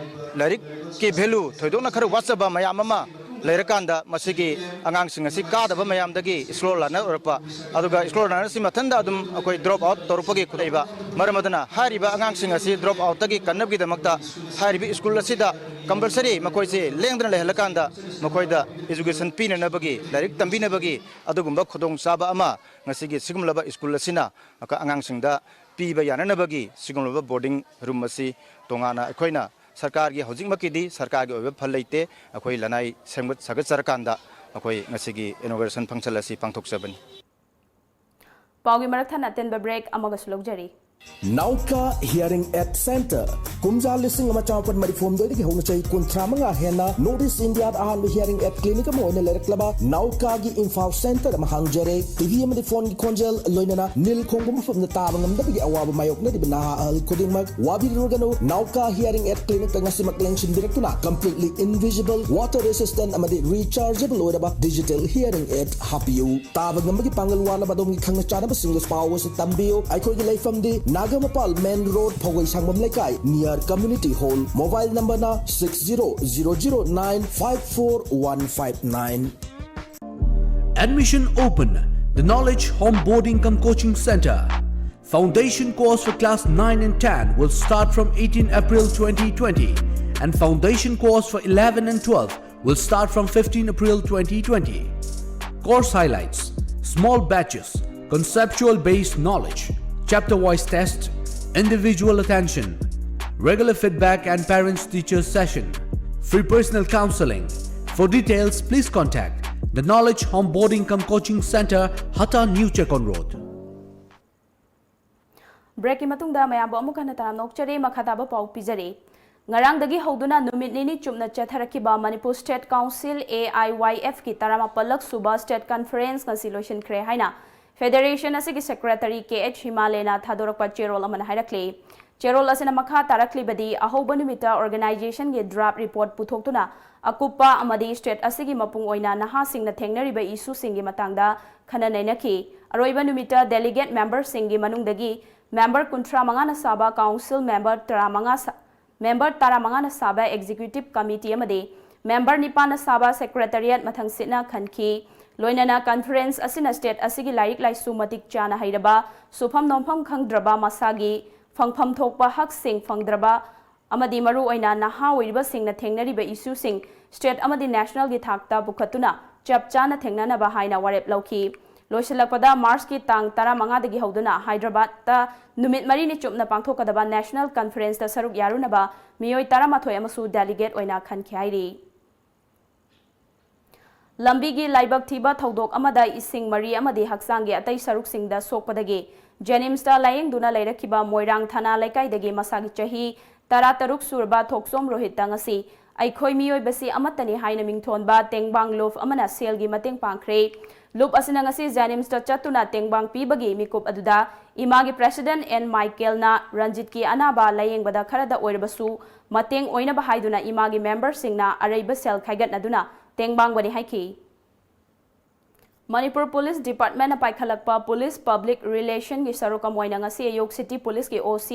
ꯂꯥꯏꯔꯤꯛꯀꯤ value ꯊꯣꯏꯗꯣꯛꯅ ꯈꯔ ꯋꯥꯠꯆꯕ ꯃꯌꯥꯝ ꯑꯃ ꯂꯩꯔꯀꯥꯟꯗ, ꯃꯁꯤꯒꯤ ꯑꯉꯥꯡꯁꯤꯡ ꯑꯁꯤ ꯀꯥꯗꯕ ꯃꯌꯥꯝꯗꯒꯤ slow learner ꯑꯣꯏꯔꯛꯄ, ꯑꯗꯨꯒ slow learner ꯑꯁꯤ ꯃꯊꯟꯇ ꯑꯗꯨꯝ ꯑꯩꯈꯣꯏ drop out ꯇꯧꯔꯛꯄꯒꯤ ꯈꯨꯗꯩꯕ ꯃꯔꯝ ꯑꯗꯨꯅ, ꯍꯥꯏꯔꯤꯕ ꯑꯉꯥꯡꯁꯤꯡ ꯑꯁꯤ drop outꯇꯒꯤ ꯀꯟꯅꯕꯒꯤꯗꯃꯛꯇ ꯍꯥꯏꯔꯤꯕ school ꯑꯁꯤꯗ compulsory ꯃꯈꯣꯏꯁꯤ ꯂꯦꯡꯗꯅ ꯂꯩꯍꯜꯂꯀꯥꯟꯗ, ꯃꯈꯣꯏꯗ education ꯄꯤꯅꯅꯕꯒꯤ, ꯂꯥꯏꯔꯤꯛ ꯇꯝꯕꯤꯅꯕꯒꯤ ꯑꯗꯨꯒꯨꯝꯕ ꯈꯨꯗꯣꯡꯆꯥꯕ ꯑꯃ ꯉꯁꯤꯒꯤ ꯁꯤꯒꯨꯝꯂꯕ school ꯑꯁꯤꯅ ꯑꯉꯥꯡꯁꯤꯡꯗ ꯄꯤꯕ ꯌꯥꯅꯅꯕꯒꯤ ꯁꯤꯒꯨꯝꯂꯕ boarding room ꯑꯁꯤ ꯇꯣꯉꯥꯟꯅ ꯑꯩꯈꯣꯏꯅ ꯁꯔꯀꯥꯔꯒꯤ, ꯍꯧꯖꯤꯛꯃꯛꯀꯤꯗꯤ ꯁꯔꯀꯥꯔꯒꯤ ꯑꯣꯏꯕ ꯐꯜ ꯂꯩꯇꯦ꯫ ꯑꯩꯈꯣꯏ ꯂꯅꯥꯏ ꯁꯦꯝꯒꯠ ꯁꯥꯒꯠꯆꯔꯀꯥꯟꯗ ꯑꯩꯈꯣꯏ ꯉꯁꯤꯒꯤ inauguration function ꯑꯁꯤ ꯄꯥꯡꯊꯣꯛꯆꯕꯅꯤ꯫ ꯄꯥꯎꯒꯤ ꯃꯔꯛ ꯊꯠꯅ ꯑꯇꯦꯟꯕ break ꯑꯃꯒꯁꯨ ꯂꯧꯖꯔꯤ꯫ ꯅꯥꯎꯀꯥ ꯍꯤꯌꯔꯤꯡ ꯑꯦꯗ ꯁꯦꯟꯇꯔ꯫ ꯀꯨꯝꯖꯥ ꯂꯤꯁꯤꯡ ꯑꯃ ꯆꯥꯃꯥꯄꯟ ꯃꯔꯤꯐꯨ ꯍꯨꯝꯗꯣꯏꯗꯒꯤ ꯍꯧꯅ ꯆꯍꯤ ꯀꯨꯟꯊ꯭ꯔꯥ ꯃꯉꯥ ꯍꯦꯟꯅ ꯅꯣꯔꯠ ꯏꯁ ꯏꯟꯗꯤꯌꯥꯗ ꯑꯍꯥꯟꯕ ꯍꯤꯌꯔꯤꯡ ꯑꯦꯗ ꯀ꯭ꯂꯤꯅꯤꯛ ꯑꯃ ꯑꯣꯏꯅ ꯂꯩꯔꯛꯂꯕ ꯅꯥꯎꯀꯥꯒꯤ ꯏꯝꯐꯥꯜ ꯁꯦꯟꯇꯔ ꯑꯃ ꯍꯥꯡꯖꯔꯦ꯫ ꯇꯤꯚꯤ ꯑꯃꯗꯤ ꯐꯣꯟꯒꯤ ꯈꯣꯟꯖꯦꯜ, ꯂꯣꯏꯅꯅ ꯅꯤꯜ ꯈꯣꯡꯕ ꯃꯐꯝꯗ ꯇꯥꯕ ꯉꯝꯗꯕꯒꯤ ꯑꯋꯥꯕ ꯃꯥꯌꯣꯛꯅꯔꯤꯕ ꯅꯍꯥ ꯑꯍꯜ ꯈꯨꯗꯤꯡꯃꯛ ꯋꯥꯕꯤꯔꯨꯔꯒꯅꯨ꯫ ꯅꯥꯎꯀꯥ ꯍꯤꯌꯔꯤꯡ ꯑꯦꯗ ꯀ꯭ꯂꯤꯅꯤꯛꯇ ꯉꯁꯤꯃꯛ ꯂꯦꯡꯁꯤꯟꯕꯤꯔꯛꯇꯨꯅ completely invisible, water resistant ꯑꯃꯗꯤ rechargeable ꯑꯣꯏꯔꯕ digital hearing aid ꯍꯥꯞꯄꯤꯌꯨ꯫ ꯇꯥꯕ ꯉꯝꯕꯒꯤ ꯄꯥꯡꯒꯜ ꯋꯥꯠꯂꯕ ꯑꯗꯣꯝꯒꯤ ꯈꯪꯅ ꯆꯥꯟꯅꯕꯁꯤꯡꯒꯁꯨ ꯄꯥꯎ ꯑꯁꯤ ꯇꯝꯕꯤꯌꯨ꯫ ꯑꯩꯈꯣꯏꯒꯤ ꯂꯩꯐꯝꯗꯤ ꯅꯥꯒꯥꯃꯄꯥꯜ ꯃꯦꯟ ꯔꯣꯗ, ꯐꯧꯒꯩ ꯁꯪꯕꯝ ꯂꯩꯀꯥꯏ, near community hall꯫ Mobile number ꯅ six zero zero zero nine five four one five nine꯫ Admission open. The Knowledge Homeboarding cum Coaching Center. Foundation course for class nine and ten will start from eighteen April twenty twenty, and foundation course for eleven and twelve will start from fifteen April twenty twenty. Course highlights: small batches, conceptual based knowledge, chapter wise test, individual attention, regular feedback and parents teachers session, free personal counseling. For details, please contact the Knowledge Homeboarding cum Coaching Center, Hata, New Chekon Road. ꯕ꯭ꯔꯦꯛꯀꯤ ꯃꯇꯨꯡꯗ ꯃꯌꯥꯝꯕꯨ ꯑꯃꯨꯛ ꯍꯟꯅ ꯇꯔꯥꯝꯅ ꯑꯣꯛꯆꯔꯤ꯫ ꯃꯈꯥ ꯇꯥꯕ ꯄꯥꯎ ꯄꯤꯖꯔꯤ꯫ ꯉꯔꯥꯡꯗꯒꯤ ꯍꯧꯗꯨꯅ ꯅꯨꯃꯤꯠ ꯅꯤꯅꯤ ꯆꯨꯞꯅ ꯆꯠꯊꯔꯛꯈꯤꯕ Manipur state council, A I Y ꯑꯦꯐꯀꯤ ꯇꯔꯥꯃꯥꯄꯜꯂꯛ ꯁꯨꯕ ꯁ꯭ꯇꯦꯠ ꯀꯟꯐꯔꯦꯟꯁ ꯉꯁꯤ ꯂꯣꯏꯁꯤꯟꯈ꯭ꯔꯦ ꯍꯥꯏꯅ ꯐꯦꯗꯔꯦꯁꯟ ꯑꯁꯤꯒꯤ ꯁꯦꯀ꯭ꯔꯦꯇꯔꯤ ꯀꯦ ꯑꯩꯆ ꯍꯤꯃꯥꯂꯦꯅ ꯊꯥꯗꯣꯔꯛꯄ ꯆꯦꯔꯣꯜ ꯑꯃꯅ ꯍꯥꯏꯔꯛꯂꯤ꯫ ꯆꯦꯔꯣꯜ ꯑꯁꯤꯅ ꯃꯈꯥ ꯇꯥꯔꯛꯂꯤꯕꯗꯤ, ꯑꯍꯧꯕ ꯅꯨꯃꯤꯠꯇ ꯑꯣꯔꯒꯅꯥꯏꯖꯦꯁꯟꯒꯤ ꯗ꯭ꯔꯥꯐ ꯔꯤꯄꯣꯔꯠ ꯄꯨꯊꯣꯛꯇꯨꯅ ꯑꯀꯨꯞꯄ ꯑꯃꯗꯤ ꯁ꯭ꯇꯦꯠ ꯑꯁꯤꯒꯤ ꯃꯄꯨꯡ ꯑꯣꯏꯅ ꯅꯍꯥꯁꯤꯡꯅ ꯊꯦꯡꯅꯔꯤꯕ ꯏꯁꯨꯁꯤꯡꯒꯤ ꯃꯇꯥꯡꯗ ꯈꯟꯅ ꯅꯩꯅꯈꯤ꯫ ꯑꯔꯣꯏꯕ ꯅꯨꯃꯤꯠꯇ ꯗꯦꯂꯤꯒꯦꯠ ꯃꯦꯝꯕꯔꯁꯤꯡꯒꯤ ꯃꯅꯨꯡꯗꯒꯤ ꯃꯦꯝꯕꯔ ꯀꯨꯟꯊ꯭ꯔꯥ ꯃꯉꯥꯅ ꯁꯥꯕ ꯀꯥꯎꯟꯁꯤꯜ ꯃꯦꯝꯕꯔ ꯇꯔꯥꯃꯉꯥ ꯁꯥ-, ꯃꯦꯝꯕꯔ ꯇꯔꯥꯃꯉꯥꯅ ꯁꯥꯕ ꯑꯦꯛꯖꯤꯀ꯭ꯌꯨꯇꯤꯚ ꯀꯃꯤꯇꯤ ꯑꯃꯗꯤ ꯃꯦꯝꯕꯔ ꯅꯤꯄꯥꯟꯅ ꯁꯥꯕ ꯁꯦꯀ꯭ꯔꯦꯇꯔꯤꯌꯦꯠ ꯃꯊꯪꯁꯤꯠꯅ ꯈꯟꯈꯤ꯫ ꯂꯣꯏꯅꯅ ꯀꯟꯐꯔꯦꯟꯁ ꯑꯁꯤꯅ ꯁ꯭ꯇꯦꯠ ꯑꯁꯤꯒꯤ ꯂꯥꯏꯔꯤꯛ ꯂꯥꯏꯁꯨ ꯃꯇꯤꯛ ꯆꯥꯅ ꯍꯩꯔꯕ, ꯁꯨꯐꯝ ꯅꯣꯝꯐꯝ ꯈꯪꯗ꯭ꯔꯕ, ꯃꯁꯥꯒꯤ ꯐꯪꯐꯝ ꯊꯣꯛꯄ ꯍꯛꯁꯤꯡ ꯐꯪꯗ꯭ꯔꯕ ꯑꯃꯗꯤ ꯃꯔꯨꯑꯣꯏꯅ ꯅꯍꯥ ꯑꯣꯏꯔꯤꯕꯁꯤꯡꯅ ꯊꯦꯡꯅꯔꯤꯕ ꯏꯁꯨꯁꯤꯡ ꯁ꯭ꯇꯦꯠ ꯑꯃꯗꯤ ꯅꯦꯁꯅꯦꯜꯒꯤ ꯊꯥꯛꯇ ꯄꯨꯈꯠꯇꯨꯅ ꯆꯞ ꯆꯥꯅ ꯊꯦꯡꯅꯅꯕ ꯍꯥꯏꯅ ꯋꯥꯔꯦꯞ ꯂꯧꯈꯤ꯫ ꯂꯣꯏꯁꯤꯜꯂꯛꯄꯗ, ꯃꯥꯔꯆꯀꯤ ꯇꯥꯡ ꯇꯔꯥꯃꯉꯥꯗꯒꯤ ꯍꯧꯗꯨꯅ ꯍꯥꯏꯗ꯭ꯔꯕꯥꯗꯇ ꯅꯨꯃꯤꯠ ꯃꯔꯤꯅꯤ ꯆꯨꯞꯅ ꯄꯥꯡꯊꯣꯛꯀꯗꯕ ꯅꯦꯁꯅꯦꯜ ꯀꯟꯐꯔꯦꯟꯁꯇ ꯁꯔꯨꯛ ꯌꯥꯔꯨꯅꯕ ꯃꯤꯑꯣꯏ ꯇꯔꯥꯃꯥꯊꯣꯏ ꯑꯃꯁꯨ ꯗꯦꯂꯤꯒꯦꯠ ꯑꯣꯏꯅ ꯈꯟꯈꯤ ꯍꯥꯏꯔꯤ꯫ ꯂꯝꯕꯤꯒꯤ ꯂꯥꯏꯕꯛ ꯊꯤꯕ ꯊꯧꯗꯣꯛ ꯑꯃꯗ ꯏꯁꯤꯡ ꯃꯔꯤ ꯑꯃꯗꯤ ꯍꯛꯆꯥꯡꯒꯤ ꯑꯇꯩ ꯁꯔꯨꯛꯁꯤꯡꯗ ꯁꯣꯛꯄꯗꯒꯤ JNIMSꯇ ꯂꯥꯌꯦꯡꯗꯨꯅ ꯂꯩꯔꯛꯈꯤꯕ ꯃꯣꯏꯔꯥꯡ ꯊꯅꯥ ꯂꯩꯀꯥꯏꯗꯒꯤ ꯃꯁꯥꯒꯤ ꯆꯍꯤ ꯇꯔꯥꯇꯔꯨꯛ ꯁꯨꯔꯕ ꯊꯣꯛꯆꯣꯝ ꯔꯣꯍꯤꯠꯇ ꯉꯁꯤ ꯑꯩꯈꯣꯏ ꯃꯤꯑꯣꯏꯕꯁꯤ ꯑꯃꯠꯇꯅꯤ ꯍꯥꯏꯅ ꯃꯤꯡꯊꯣꯟꯕ ꯇꯦꯡꯕꯥꯡ ꯂꯨꯞ ꯑꯃꯅ ꯁꯦꯜꯒꯤ ꯃꯇꯦꯡ ꯄꯥꯡꯈ꯭ꯔꯦ꯫ ꯂꯨꯞ ꯑꯁꯤꯅ ꯉꯁꯤ JNIMSꯇ ꯆꯠꯇꯨꯅ ꯇꯦꯡꯕꯥꯡ ꯄꯤꯕꯒꯤ ꯃꯤꯀꯨꯞ ꯑꯗꯨꯗ ꯏꯃꯥꯒꯤ President N ꯃꯥꯏꯀꯦꯜꯅ ꯔꯟꯖꯤꯠꯀꯤ ꯑꯅꯥꯕ ꯂꯥꯌꯦꯡꯕꯗ ꯈꯔꯗ ꯑꯣꯏꯔꯕꯁꯨ ꯃꯇꯦꯡ ꯑꯣꯏꯅꯕ ꯍꯥꯏꯗꯨꯅ ꯏꯃꯥꯒꯤ memberꯁꯤꯡꯅ ꯑꯔꯩꯕ ꯁꯦꯜ ꯈꯥꯏꯒꯠꯅꯗꯨꯅ ꯇꯦꯡꯕꯥꯡꯕꯅꯤ ꯍꯥꯏꯈꯤ꯫ ꯃꯅꯤꯄꯨꯔ Police Departmentꯅ ꯄꯥꯏꯈꯠꯂꯛꯄ Police Public Relationꯒꯤ ꯁꯔꯨꯛ ꯑꯃ ꯑꯣꯏꯅ ꯉꯁꯤ ꯑꯌꯨꯛ City Policeꯀꯤ OC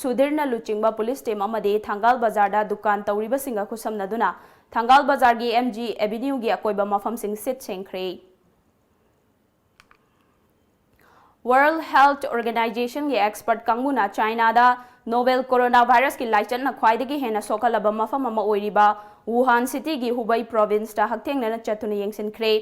ꯁꯨꯙꯤꯔꯅ ꯂꯨꯆꯤꯡꯕ police team ꯑꯃꯗꯤ ꯊꯪꯒꯥꯜ ꯕꯖꯥꯔꯗ ꯗꯨꯀꯥꯟ ꯇꯧꯔꯤꯕꯁꯤꯡꯒ ꯈꯨꯠꯁꯝꯅꯗꯨꯅ ꯊꯪꯒꯥꯜ ꯕꯖꯥꯔꯒꯤ MG Avenueꯒꯤ ꯑꯀꯣꯏꯕ ꯃꯐꯝꯁꯤꯡ ꯁꯤꯠ ꯁꯦꯡꯈ꯭ꯔꯦ꯫ World Health Organizationꯒꯤ expert ꯀꯥꯡꯕꯨꯅ ꯆꯥꯏꯅꯥꯗ novel coronavirusꯀꯤ ꯂꯥꯏꯆꯠꯅ ꯈ꯭ꯋꯥꯏꯗꯒꯤ ꯍꯦꯟꯅ ꯁꯣꯛꯍꯜꯂꯕ ꯃꯐꯝ ꯑꯃ ꯑꯣꯏꯔꯤꯕ ꯋꯨꯍꯥꯟ cityꯒꯤ ꯍꯨꯕꯩ provinceꯇ ꯍꯛꯊꯦꯡꯅꯅ ꯆꯠꯇꯨꯅ ꯌꯦꯡꯁꯤꯟꯈ꯭ꯔꯦ꯫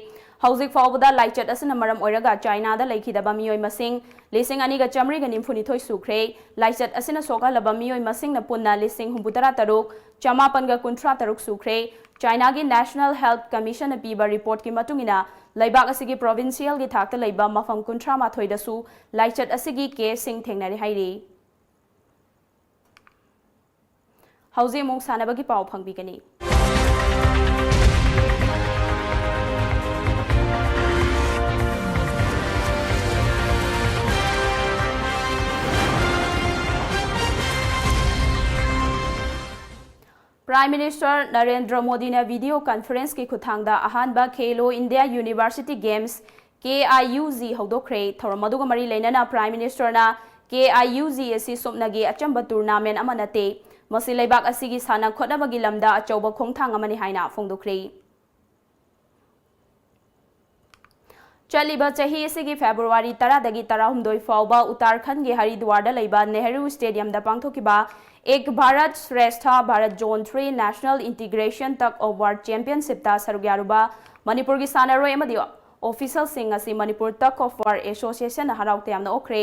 ꯍꯧꯖꯤꯛ ꯐꯥꯎꯕꯗ ꯂꯥꯏꯆꯠ ꯑꯁꯤꯅ ꯃꯔꯝ ꯑꯣꯏꯔꯒ ꯆꯥꯏꯅꯥꯗ ꯂꯩꯈꯤꯗꯕ ꯃꯤꯑꯣꯏ ꯃꯁꯤꯡ ꯂꯤꯁꯤꯡ ꯑꯅꯤꯒ ꯆꯥꯃꯔꯤꯒ ꯅꯤꯐꯨꯅꯤꯊꯣꯏ ꯁꯨꯈ꯭ꯔꯦ꯫ ꯂꯥꯏꯆꯠ ꯑꯁꯤꯅ ꯁꯣꯛꯍꯜꯂꯕ ꯃꯤꯑꯣꯏ ꯃꯁꯤꯡꯅ ꯄꯨꯟꯅ ꯂꯤꯁꯤꯡ ꯍꯨꯝꯐꯨꯇꯔꯥ ꯇꯔꯨꯛ ꯆꯃꯥꯄꯟꯒ ꯀꯨꯟꯊ꯭ꯔꯥ ꯇꯔꯨꯛ ꯁꯨꯈ꯭ꯔꯦ꯫ ꯆꯥꯏꯅꯥꯒꯤ National Health Commissionꯅ ꯄꯤꯕ reportꯀꯤ ꯃꯇꯨꯡ ꯏꯟꯅ, ꯂꯩꯕꯥꯛ ꯑꯁꯤꯒꯤ provincialꯒꯤ ꯊꯥꯛꯇ ꯂꯩꯕ ꯃꯐꯝ ꯀꯨꯟꯊ꯭ꯔꯥ ꯃꯥꯊꯣꯏꯗꯁꯨ ꯂꯥꯏꯆꯠ ꯑꯁꯤꯒꯤ caseꯁꯤꯡ ꯊꯦꯡꯅꯔꯦ ꯍꯥꯏꯔꯤ꯫ ꯍꯧꯖꯤꯛ ꯑꯃꯨꯛ ꯁꯥꯟꯅꯕꯒꯤ ꯄꯥꯎ ꯐꯪꯕꯤꯒꯅꯤ꯫ Prime Minister ꯅꯔꯦꯟꯗ꯭ꯔ ꯃꯣꯗꯤꯅ video conferenceꯀꯤ ꯈꯨꯠꯊꯥꯡꯗ ꯑꯍꯥꯟꯕ Khelo India University Games, KIUG, ꯍꯧꯗꯣꯛꯈ꯭ꯔꯦ꯫ ꯊꯧꯔꯝ ꯑꯗꯨꯒ ꯃꯔꯤ ꯂꯩꯅꯅ Prime Ministerꯅ KIUG ꯑꯁꯤ ꯁꯨꯞꯅꯒꯤ ꯑꯆꯝꯕ tournament ꯑꯃ ꯅꯠꯇꯦ, ꯃꯁꯤ ꯂꯩꯕꯥꯛ ꯑꯁꯤꯒꯤ ꯁꯥꯟꯅ ꯈꯣꯠꯅꯕꯒꯤ ꯂꯝꯗ ꯑꯆꯧꯕ ꯈꯣꯡꯊꯥꯡ ꯑꯃꯅꯤ ꯍꯥꯏꯅ ꯐꯣꯡꯗꯣꯛꯈ꯭ꯔꯦ꯫ ꯆꯠꯂꯤꯕ ꯆꯍꯤ ꯑꯁꯤꯒꯤ February ꯇꯔꯥꯗꯒꯤ ꯇꯔꯥꯍꯨꯝꯗꯣꯏ ꯐꯥꯎꯕ ꯎꯠꯇꯔꯥꯈꯟꯗꯒꯤ ꯍꯔꯤꯗ꯭ꯋꯥꯔꯗ ꯂꯩꯕ ꯅꯦꯍꯔꯨ Stadiumꯗ ꯄꯥꯡꯊꯣꯛꯈꯤꯕ Ek Bharat Shreshtha Bharat Zone three National Integration Tug of War Championshipꯇ ꯁꯔꯨꯛ ꯌꯥꯔꯨꯕ ꯃꯅꯤꯄꯨꯔꯒꯤ ꯁꯥꯟꯅꯔꯣꯏ ꯑꯃꯗꯤ officialꯁꯤꯡ ꯑꯁꯤ ꯃꯅꯤꯄꯨꯔ Tug of War Associationꯅ ꯍꯔꯥꯎ ꯇꯌꯥꯝꯅ ꯑꯣꯛꯈ꯭ꯔꯦ꯫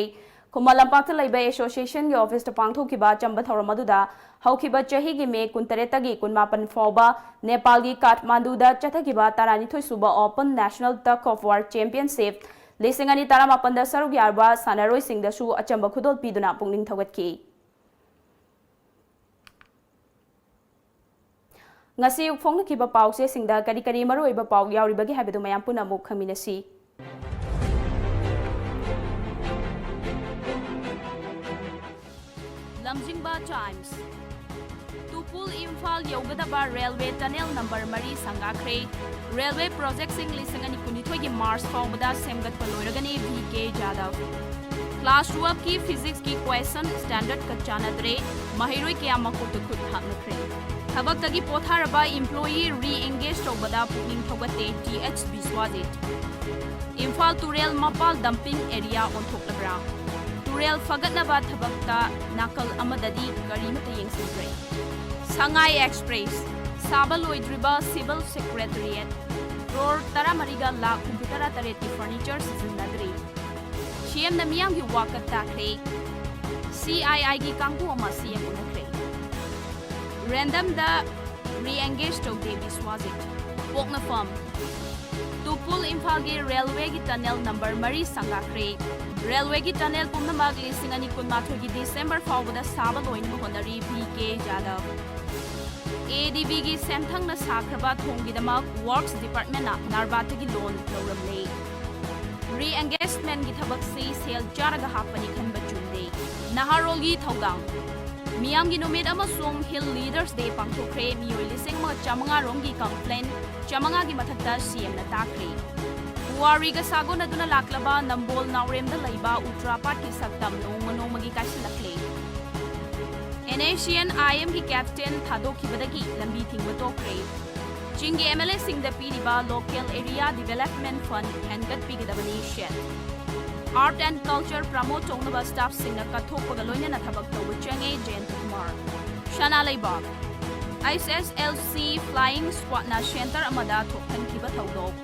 ꯈꯨꯃꯟ ꯂꯝꯄꯥꯛꯇ ꯂꯩꯕ ꯑꯦꯁꯣꯁꯤꯌꯦꯁꯟꯒꯤ ꯑꯣꯐꯤꯁꯇ ꯄꯥꯡꯊꯣꯛꯈꯤꯕ ꯑꯆꯝꯕ ꯊꯧꯔꯝ ꯑꯗꯨꯗ ꯍꯧꯈꯤꯕ ꯆꯍꯤꯒꯤ ꯃꯦ ꯀꯨꯟꯇꯔꯦꯠꯇꯒꯤ ꯀꯨꯟꯃꯥꯄꯟ ꯐꯥꯎꯕ ꯅꯦꯄꯥꯜꯒꯤ ꯀꯥꯊꯃꯥꯟꯗꯨꯗ ꯆꯠꯊꯈꯤꯕ ꯇꯔꯥꯅꯤꯊꯣꯏ ꯁꯨꯕ Open National Tug of War Championship ꯂꯤꯁꯤꯡ ꯑꯅꯤ ꯇꯔꯥꯃꯥꯄꯟꯗ ꯁꯔꯨꯛ ꯌꯥꯔꯕ ꯁꯥꯟꯅꯔꯣꯏꯁꯤꯡꯗꯁꯨ ꯑꯆꯝꯕ ꯈꯨꯗꯣꯜ ꯄꯤꯗꯨꯅ ꯄꯨꯛꯅꯤꯡ ꯊꯧꯒꯠꯈꯤ꯫ ꯉꯁꯤ ꯐꯣꯡꯅꯈꯤꯕ ꯄꯥꯎꯆꯦꯁꯤꯡꯗ ꯀꯔꯤ ꯀꯔꯤ ꯃꯔꯨꯑꯣꯏꯕ ꯄꯥꯎ ꯌꯥꯎꯔꯤꯕꯒꯦ ꯍꯥꯏꯕꯗꯨ ꯃꯌꯥꯝ ꯄꯨꯟꯅ ꯑꯃꯨꯛ ꯈꯪꯃꯤꯟꯅꯁꯤ꯫ ꯂꯝꯖꯤꯡꯕ ꯇꯥꯏꯝꯁ꯫ ꯇꯨꯄꯨꯜ ꯏꯝꯐꯥꯜ ꯌꯧꯒꯗꯕ ꯔꯦꯜꯋꯦ ꯇꯅꯦꯜ ꯅꯝꯕꯔ ꯃꯔꯤ ꯁꯪꯒꯥꯈ꯭ꯔꯦ꯫ ꯔꯦꯜꯋꯦ ꯄ꯭ꯔꯣꯖꯦꯛꯁꯤꯡ ꯂꯤꯁꯤꯡ ꯑꯅꯤ ꯀꯨꯟꯅꯤꯊꯣꯏꯒꯤ ꯃꯥꯔꯆ ꯐꯥꯎꯕꯗ ꯁꯦꯝꯒꯠꯄ ꯂꯣꯏꯔꯒꯅꯤ, ꯚꯤ ꯀꯦ ꯖꯥꯗꯕ꯫ ꯀ꯭ꯂꯥꯁ ꯇꯨꯋꯦꯜꯐꯀꯤ ꯐꯤꯖꯤꯛꯁꯀꯤ ꯀ꯭ꯋꯦꯁꯟ ꯁ꯭ꯇꯦꯟꯗꯔꯗꯀ ꯆꯥꯟꯅꯗ꯭ꯔꯦ, ꯃꯍꯩꯔꯣꯏ ꯀꯌꯥ ꯃꯀꯣꯛꯇ ꯈꯨꯠ ꯍꯥꯞꯅꯈ꯭ꯔꯦ꯫ ꯊꯕꯛꯇꯒꯤ ꯄꯣꯊꯥꯔꯕ ꯏꯝꯄ꯭ꯂꯣꯌꯤ ꯔꯤ ꯑꯦꯡꯒꯦꯖ ꯇꯧꯕꯗ ꯄꯨꯛꯅꯤꯡ ꯊꯧꯒꯠꯇꯦ, ꯇꯤ ꯑꯩꯆ ꯕꯤꯁ꯭ꯋꯖꯤꯠ꯫ ꯏꯝꯐꯥꯜ ꯇꯨꯔꯦꯜ ꯃꯄꯥꯜ ꯗꯝꯄꯤꯡ ꯑꯦꯔꯤꯌꯥ ꯑꯣꯟꯊꯣꯛꯂꯕ꯭ꯔꯥ? ꯇꯨꯔꯦꯜ ꯐꯒꯠꯅꯕ ꯊꯕꯛꯇ ꯅꯥꯀꯜ ꯑꯃꯗꯗꯤ ꯀꯔꯤꯃꯠꯇ ꯌꯦꯡꯁꯤꯟꯗ꯭ꯔꯦ꯫ ꯁꯉꯥꯏ ꯑꯦꯛꯁꯄ꯭ꯔꯦꯁ꯫ ꯁꯥꯕ ꯂꯣꯏꯗ꯭ꯔꯤꯕ ꯁꯤꯚꯤꯜ ꯁꯦꯀ꯭ꯔꯦꯇꯔꯤꯌꯦꯠ꯫ ꯀ꯭ꯔꯣꯔ ꯇꯔꯥꯃꯔꯤꯒ ꯂꯥꯈ ꯍꯨꯝꯐꯨꯇꯔꯥ ꯇꯔꯦꯠꯀꯤ ꯐꯔꯅꯤꯆꯔ ꯁꯤꯖꯤꯟꯅꯗ꯭ꯔꯤ꯫ ꯁꯤ ꯑꯦꯝꯅ ꯃꯤꯌꯥꯝꯒꯤ ꯋꯥꯀꯠ ꯇꯥꯈ꯭ꯔꯦ꯫ ꯁꯤ ꯑꯥꯏ ꯑꯥꯏꯒꯤ ꯀꯥꯡꯕꯨ ꯑꯃ ꯁꯤ ꯑꯦꯝ ꯎꯅꯈ꯭ꯔꯦ꯫ ꯔꯦꯟꯗꯝꯗ ꯔꯤ ꯑꯦꯡꯒꯦꯖ ꯇꯧꯗꯦ ꯕꯤꯁ꯭ꯋꯖꯤꯠ꯫ ꯄꯣꯛꯅꯐꯝ꯫ ꯇꯨꯄꯨꯜ ꯏꯝꯐꯥꯜꯒꯤ ꯔꯦꯜꯋꯦꯒꯤ ꯇꯅꯦꯜ ꯅꯝꯕꯔ ꯃꯔꯤ ꯁꯪꯒꯥꯈ꯭ꯔꯦ꯫ ꯔꯦꯜꯋꯦꯒꯤ ꯇꯅꯦꯜ ꯄꯨꯝꯅꯃꯛ ꯂꯤꯁꯤꯡ ꯑꯅꯤ ꯀꯨꯟꯃꯥꯊꯣꯏꯒꯤ ꯗꯤꯁꯦꯝꯕꯔ ꯐꯥꯎꯕꯗ ꯁꯥꯕ ꯂꯣꯏꯅꯕ ꯍꯣꯠꯅꯔꯤ, ꯚꯤ ꯀꯦ ꯌꯥꯗꯕ꯫ ꯑꯦ ꯗꯤ ꯕꯤꯒꯤ ꯁꯦꯟꯊꯪꯅ ꯁꯥꯈ꯭ꯔꯕ ꯊꯣꯡꯒꯤꯗꯃꯛ ꯋꯔꯛꯁ ꯗꯤꯄꯥꯔꯠꯃꯦꯟꯅ ꯅꯥꯔꯕꯥꯗꯒꯤ ꯂꯣꯟ ꯂꯧꯔꯝꯂꯦ꯫ ꯔꯤ ꯑꯦꯡꯒꯦꯖꯃꯦꯟꯒꯤ ꯊꯕꯛꯁꯤ ꯁꯦꯜ ꯆꯥꯔꯒ ꯍꯥꯞꯄꯅꯤ ꯈꯟꯕ ꯆꯨꯝꯗꯦ꯫ ꯅꯍꯥꯔꯣꯜꯒꯤ ꯊꯧꯗꯥꯡ꯫ ꯃꯤꯌꯥꯝꯒꯤ ꯅꯨꯃꯤꯠ ꯑꯃꯁꯨꯡ ꯍꯤꯜ ꯂꯤꯗꯔꯁ ꯗꯦ ꯄꯥꯡꯊꯣꯛꯈ꯭ꯔꯦ꯫ ꯃꯤꯑꯣꯏ ꯂꯤꯁꯤꯡ ꯑꯃꯒ ꯆꯥꯃꯉꯥ ꯔꯣꯝꯒꯤ ꯀꯝꯄ꯭ꯂꯦꯟ ꯆꯥꯃꯉꯥꯒꯤ ꯃꯊꯛꯇ ꯁꯤ ꯑꯦꯝꯅ ꯇꯥꯈ꯭ꯔꯦ꯫ ꯄꯨꯋꯥꯔꯤꯒ ꯁꯥꯒꯣꯟꯅꯗꯨꯅ ꯂꯥꯛꯂꯕ ꯅꯝꯕꯣꯜ ꯅꯥꯎꯔꯦꯝꯗ ꯂꯩꯕ ꯎꯇ꯭ꯔꯥꯄꯥꯠꯀꯤ ꯁꯛꯇꯝ ꯅꯣꯡꯃ ꯅꯣꯡꯃꯒꯤ ꯀꯥꯏꯁꯤꯜꯂꯛꯂꯦ꯫ ꯑꯦꯟ ꯑꯦꯁ ꯁꯤ ꯑꯦꯟ ꯑꯥꯏ ꯑꯦꯝꯒꯤ ꯀꯦꯞꯇꯦꯟ ꯊꯥꯗꯣꯛꯈꯤꯕꯗꯒꯤ ꯂꯝꯕꯤ ꯊꯤꯡꯕ ꯇꯣꯛꯈ꯭ꯔꯦ꯫ ꯆꯤꯡꯒꯤ ꯑꯦꯝ ꯑꯦꯜ ꯑꯦꯁꯤꯡꯗ ꯄꯤꯔꯤꯕ ꯂꯣꯀꯦꯜ ꯑꯦꯔꯤꯌꯥ ꯗꯤꯚꯦꯂꯞꯃꯦꯟ ꯐꯟ ꯍꯦꯟꯒꯠꯄꯤꯒꯗꯕꯅꯤ, ꯁꯦꯠ꯫ ꯑꯥꯔꯠ ꯑꯦꯟ ꯀꯜꯆꯔ ꯄ꯭ꯔꯃꯣꯠ ꯇꯧꯅꯕ ꯁ꯭ꯇꯥꯐꯁꯤꯡꯅ ꯀꯠꯊꯣꯛꯄꯒ ꯂꯣꯏꯅꯅ ꯊꯕꯛ ꯇꯧꯕ ꯆꯪꯉꯦ, ꯖꯌꯟꯇ ꯀꯨꯃꯥꯔ꯫ ꯁꯅꯥ ꯂꯩꯕꯥꯛ꯫ ꯑꯩꯆ ꯑꯦꯁ ꯑꯦꯜ ꯁꯤ ꯐ꯭ꯂꯥꯏꯌꯤꯡ ꯁ꯭ꯀ꯭ꯋꯥꯗꯅ ꯁꯦꯟꯇꯔ ꯑꯃꯗ ꯊꯣꯛꯍꯟꯈꯤꯕ ꯊꯧꯗꯣꯛ꯫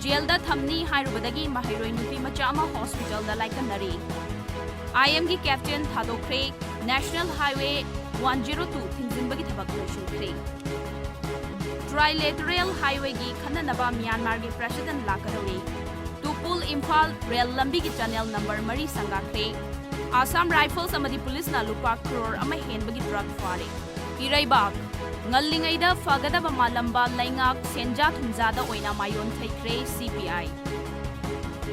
ꯖꯦꯜꯗ ꯊꯝꯅꯤ ꯍꯥꯏꯔꯨꯕꯗꯒꯤ ꯃꯍꯩꯔꯣꯏ ꯅꯨꯄꯤ ꯃꯆꯥ ꯑꯃ ꯍꯣꯁꯄꯤꯇꯥꯜꯗ ꯂꯥꯏꯀꯠꯅꯔꯤ꯫ ꯑꯥꯏ ꯑꯦꯝꯒꯤ ꯀꯦꯞꯇꯦꯟ ꯊꯥꯗꯣꯛꯈ꯭ꯔꯦ꯫ National Highway one zero two ꯊꯤꯡꯖꯤꯟꯕꯒꯤ ꯊꯕꯛ ꯂꯣꯏꯁꯤꯟꯈ꯭ꯔꯦ꯫ Trilateral Highwayꯒꯤ ꯈꯟꯅꯅꯕ ꯃ꯭ꯌꯥꯟꯃꯥꯔꯒꯤ president ꯂꯥꯛꯀꯗꯧꯔꯤ꯫ ꯇꯨꯄꯨꯜ ꯏꯝꯐꯥꯜ ꯔꯦꯜ ꯂꯝꯕꯤꯒꯤ channel number ꯃꯔꯤ ꯁꯪꯒꯥꯈ꯭ꯔꯦ꯫ Assam Rifles ꯑꯃꯗꯤ ꯄꯨꯂꯤꯁꯅ ꯂꯨꯄꯥ ꯀ꯭ꯔꯣꯔ ꯑꯃ ꯍꯦꯟꯕꯒꯤ drug ꯐꯥꯔꯦ꯫ ꯏꯔꯩꯕꯥꯛ, ꯉꯜꯂꯤꯉꯩꯗ ꯐꯒꯗꯕ ꯃꯥꯜꯂꯝꯕ ꯂꯩꯉꯥꯛ ꯁꯦꯟꯖꯥ ꯊꯨꯝꯖꯥꯗ ꯑꯣꯏꯅ ꯃꯥꯏꯑꯣꯟ ꯊꯩꯈ꯭ꯔꯦ, ꯁꯤ ꯄꯤ ꯑꯥꯏ꯫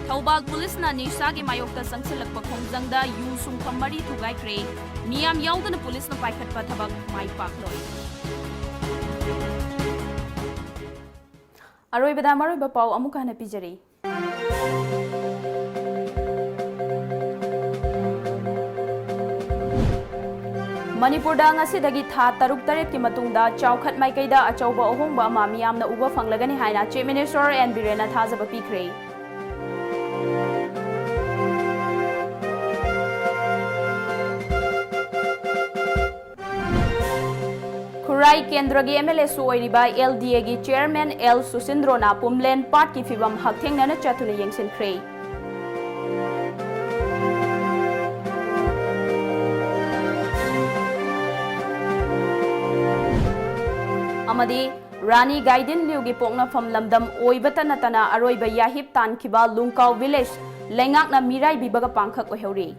ꯊꯧꯕꯥꯜ ꯄꯨꯂꯤꯁꯅ ꯅꯤꯁꯥꯒꯤ ꯃꯥꯌꯣꯛꯇ ꯆꯪꯁꯤꯜꯂꯛꯄ ꯈꯣꯡꯖꯪꯗ ꯌꯨ ꯁꯨꯡꯐꯝ ꯃꯔꯤ ꯊꯨꯒꯥꯏꯈ꯭ꯔꯦ꯫ ꯃꯤꯌꯥꯝ ꯌꯥꯎꯗꯅ ꯄꯨꯂꯤꯁꯅ ꯄꯥꯏꯈꯠꯄ ꯊꯕꯛ ꯃꯥꯏ ꯄꯥꯛꯂꯣꯏ꯫ ꯑꯔꯣꯏꯕꯗ ꯃꯔꯨꯑꯣꯏꯕ ꯄꯥꯎ ꯑꯃꯨꯛꯀ ꯍꯟꯅ ꯄꯤꯖꯔꯤ꯫ ꯃꯅꯤꯄꯨꯔꯗ ꯉꯁꯤꯗꯒꯤ ꯊꯥ ꯇꯔꯨꯛ ꯇꯔꯦꯠꯀꯤ ꯃꯇꯨꯡꯗ ꯆꯥꯎꯈꯠ ꯃꯥꯏꯀꯩꯗ ꯑꯆꯧꯕ ꯑꯍꯣꯡꯕ ꯑꯃ ꯃꯤꯌꯥꯝꯅ ꯎꯕ ꯐꯪꯂꯒꯅꯤ ꯍꯥꯏꯅ Chief Minister ꯑꯦꯟ ꯕꯤꯔꯦꯟꯅ ꯊꯥꯖꯕ ꯄꯤꯈ꯭ꯔꯦ꯫ ꯈꯨꯔꯥꯏ ꯀꯦꯟꯗ꯭ꯔꯒꯤ ꯑꯦꯝ ꯑꯦꯜ ꯑꯦꯁꯨ ꯑꯣꯏꯔꯤꯕ ꯑꯦꯜ ꯗꯤ ꯑꯦꯒꯤ chairman ꯑꯦꯜ ꯁꯨꯁꯤꯟꯗ꯭ꯔꯣꯅ ꯄꯨꯝꯂꯦꯟ ꯄꯥꯠꯀꯤ ꯐꯤꯕꯝ ꯍꯛꯊꯦꯡꯅꯅ ꯆꯠꯇꯨꯅ ꯌꯦꯡꯁꯤꯟꯈ꯭ꯔꯦ꯫ ꯑꯃꯗꯤ ꯔꯥꯅꯤ ꯒꯥꯏꯗꯤꯟ ꯂꯤꯌꯨꯒꯤ ꯄꯣꯛꯅꯐꯝ ꯂꯝꯗꯝ ꯑꯣꯏꯕꯇ ꯅꯠꯇꯅ ꯑꯔꯣꯏꯕ ꯌꯥꯍꯤꯞ ꯇꯥꯟꯈꯤꯕ ꯂꯨꯡꯀꯥꯎ village ꯂꯩꯉꯥꯛꯅ ꯃꯤꯔꯥꯏꯕꯤꯕꯒ ꯄꯥꯡꯈꯛ ꯑꯣꯏꯍꯧꯔꯤ꯫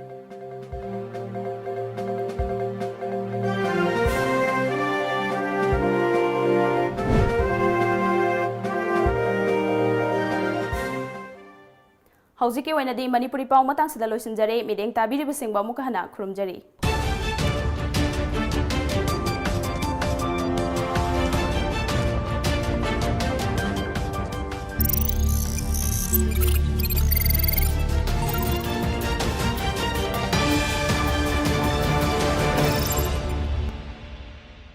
ꯍꯧꯖꯤꯛꯀꯤ ꯑꯣꯏꯅꯗꯤ ꯃꯅꯤꯄꯨꯔꯤ ꯄꯥꯎ ꯃꯇꯥꯡꯁꯤꯗ ꯂꯣꯏꯁꯤꯟꯖꯔꯦ꯫ ꯃꯤꯠꯌꯦꯡ ꯇꯥꯕꯤꯔꯤꯕꯁꯤꯡꯕꯨ ꯑꯃꯨꯛꯀ ꯍꯟꯅ ꯈꯨꯔꯨꯝꯖꯔꯤ꯫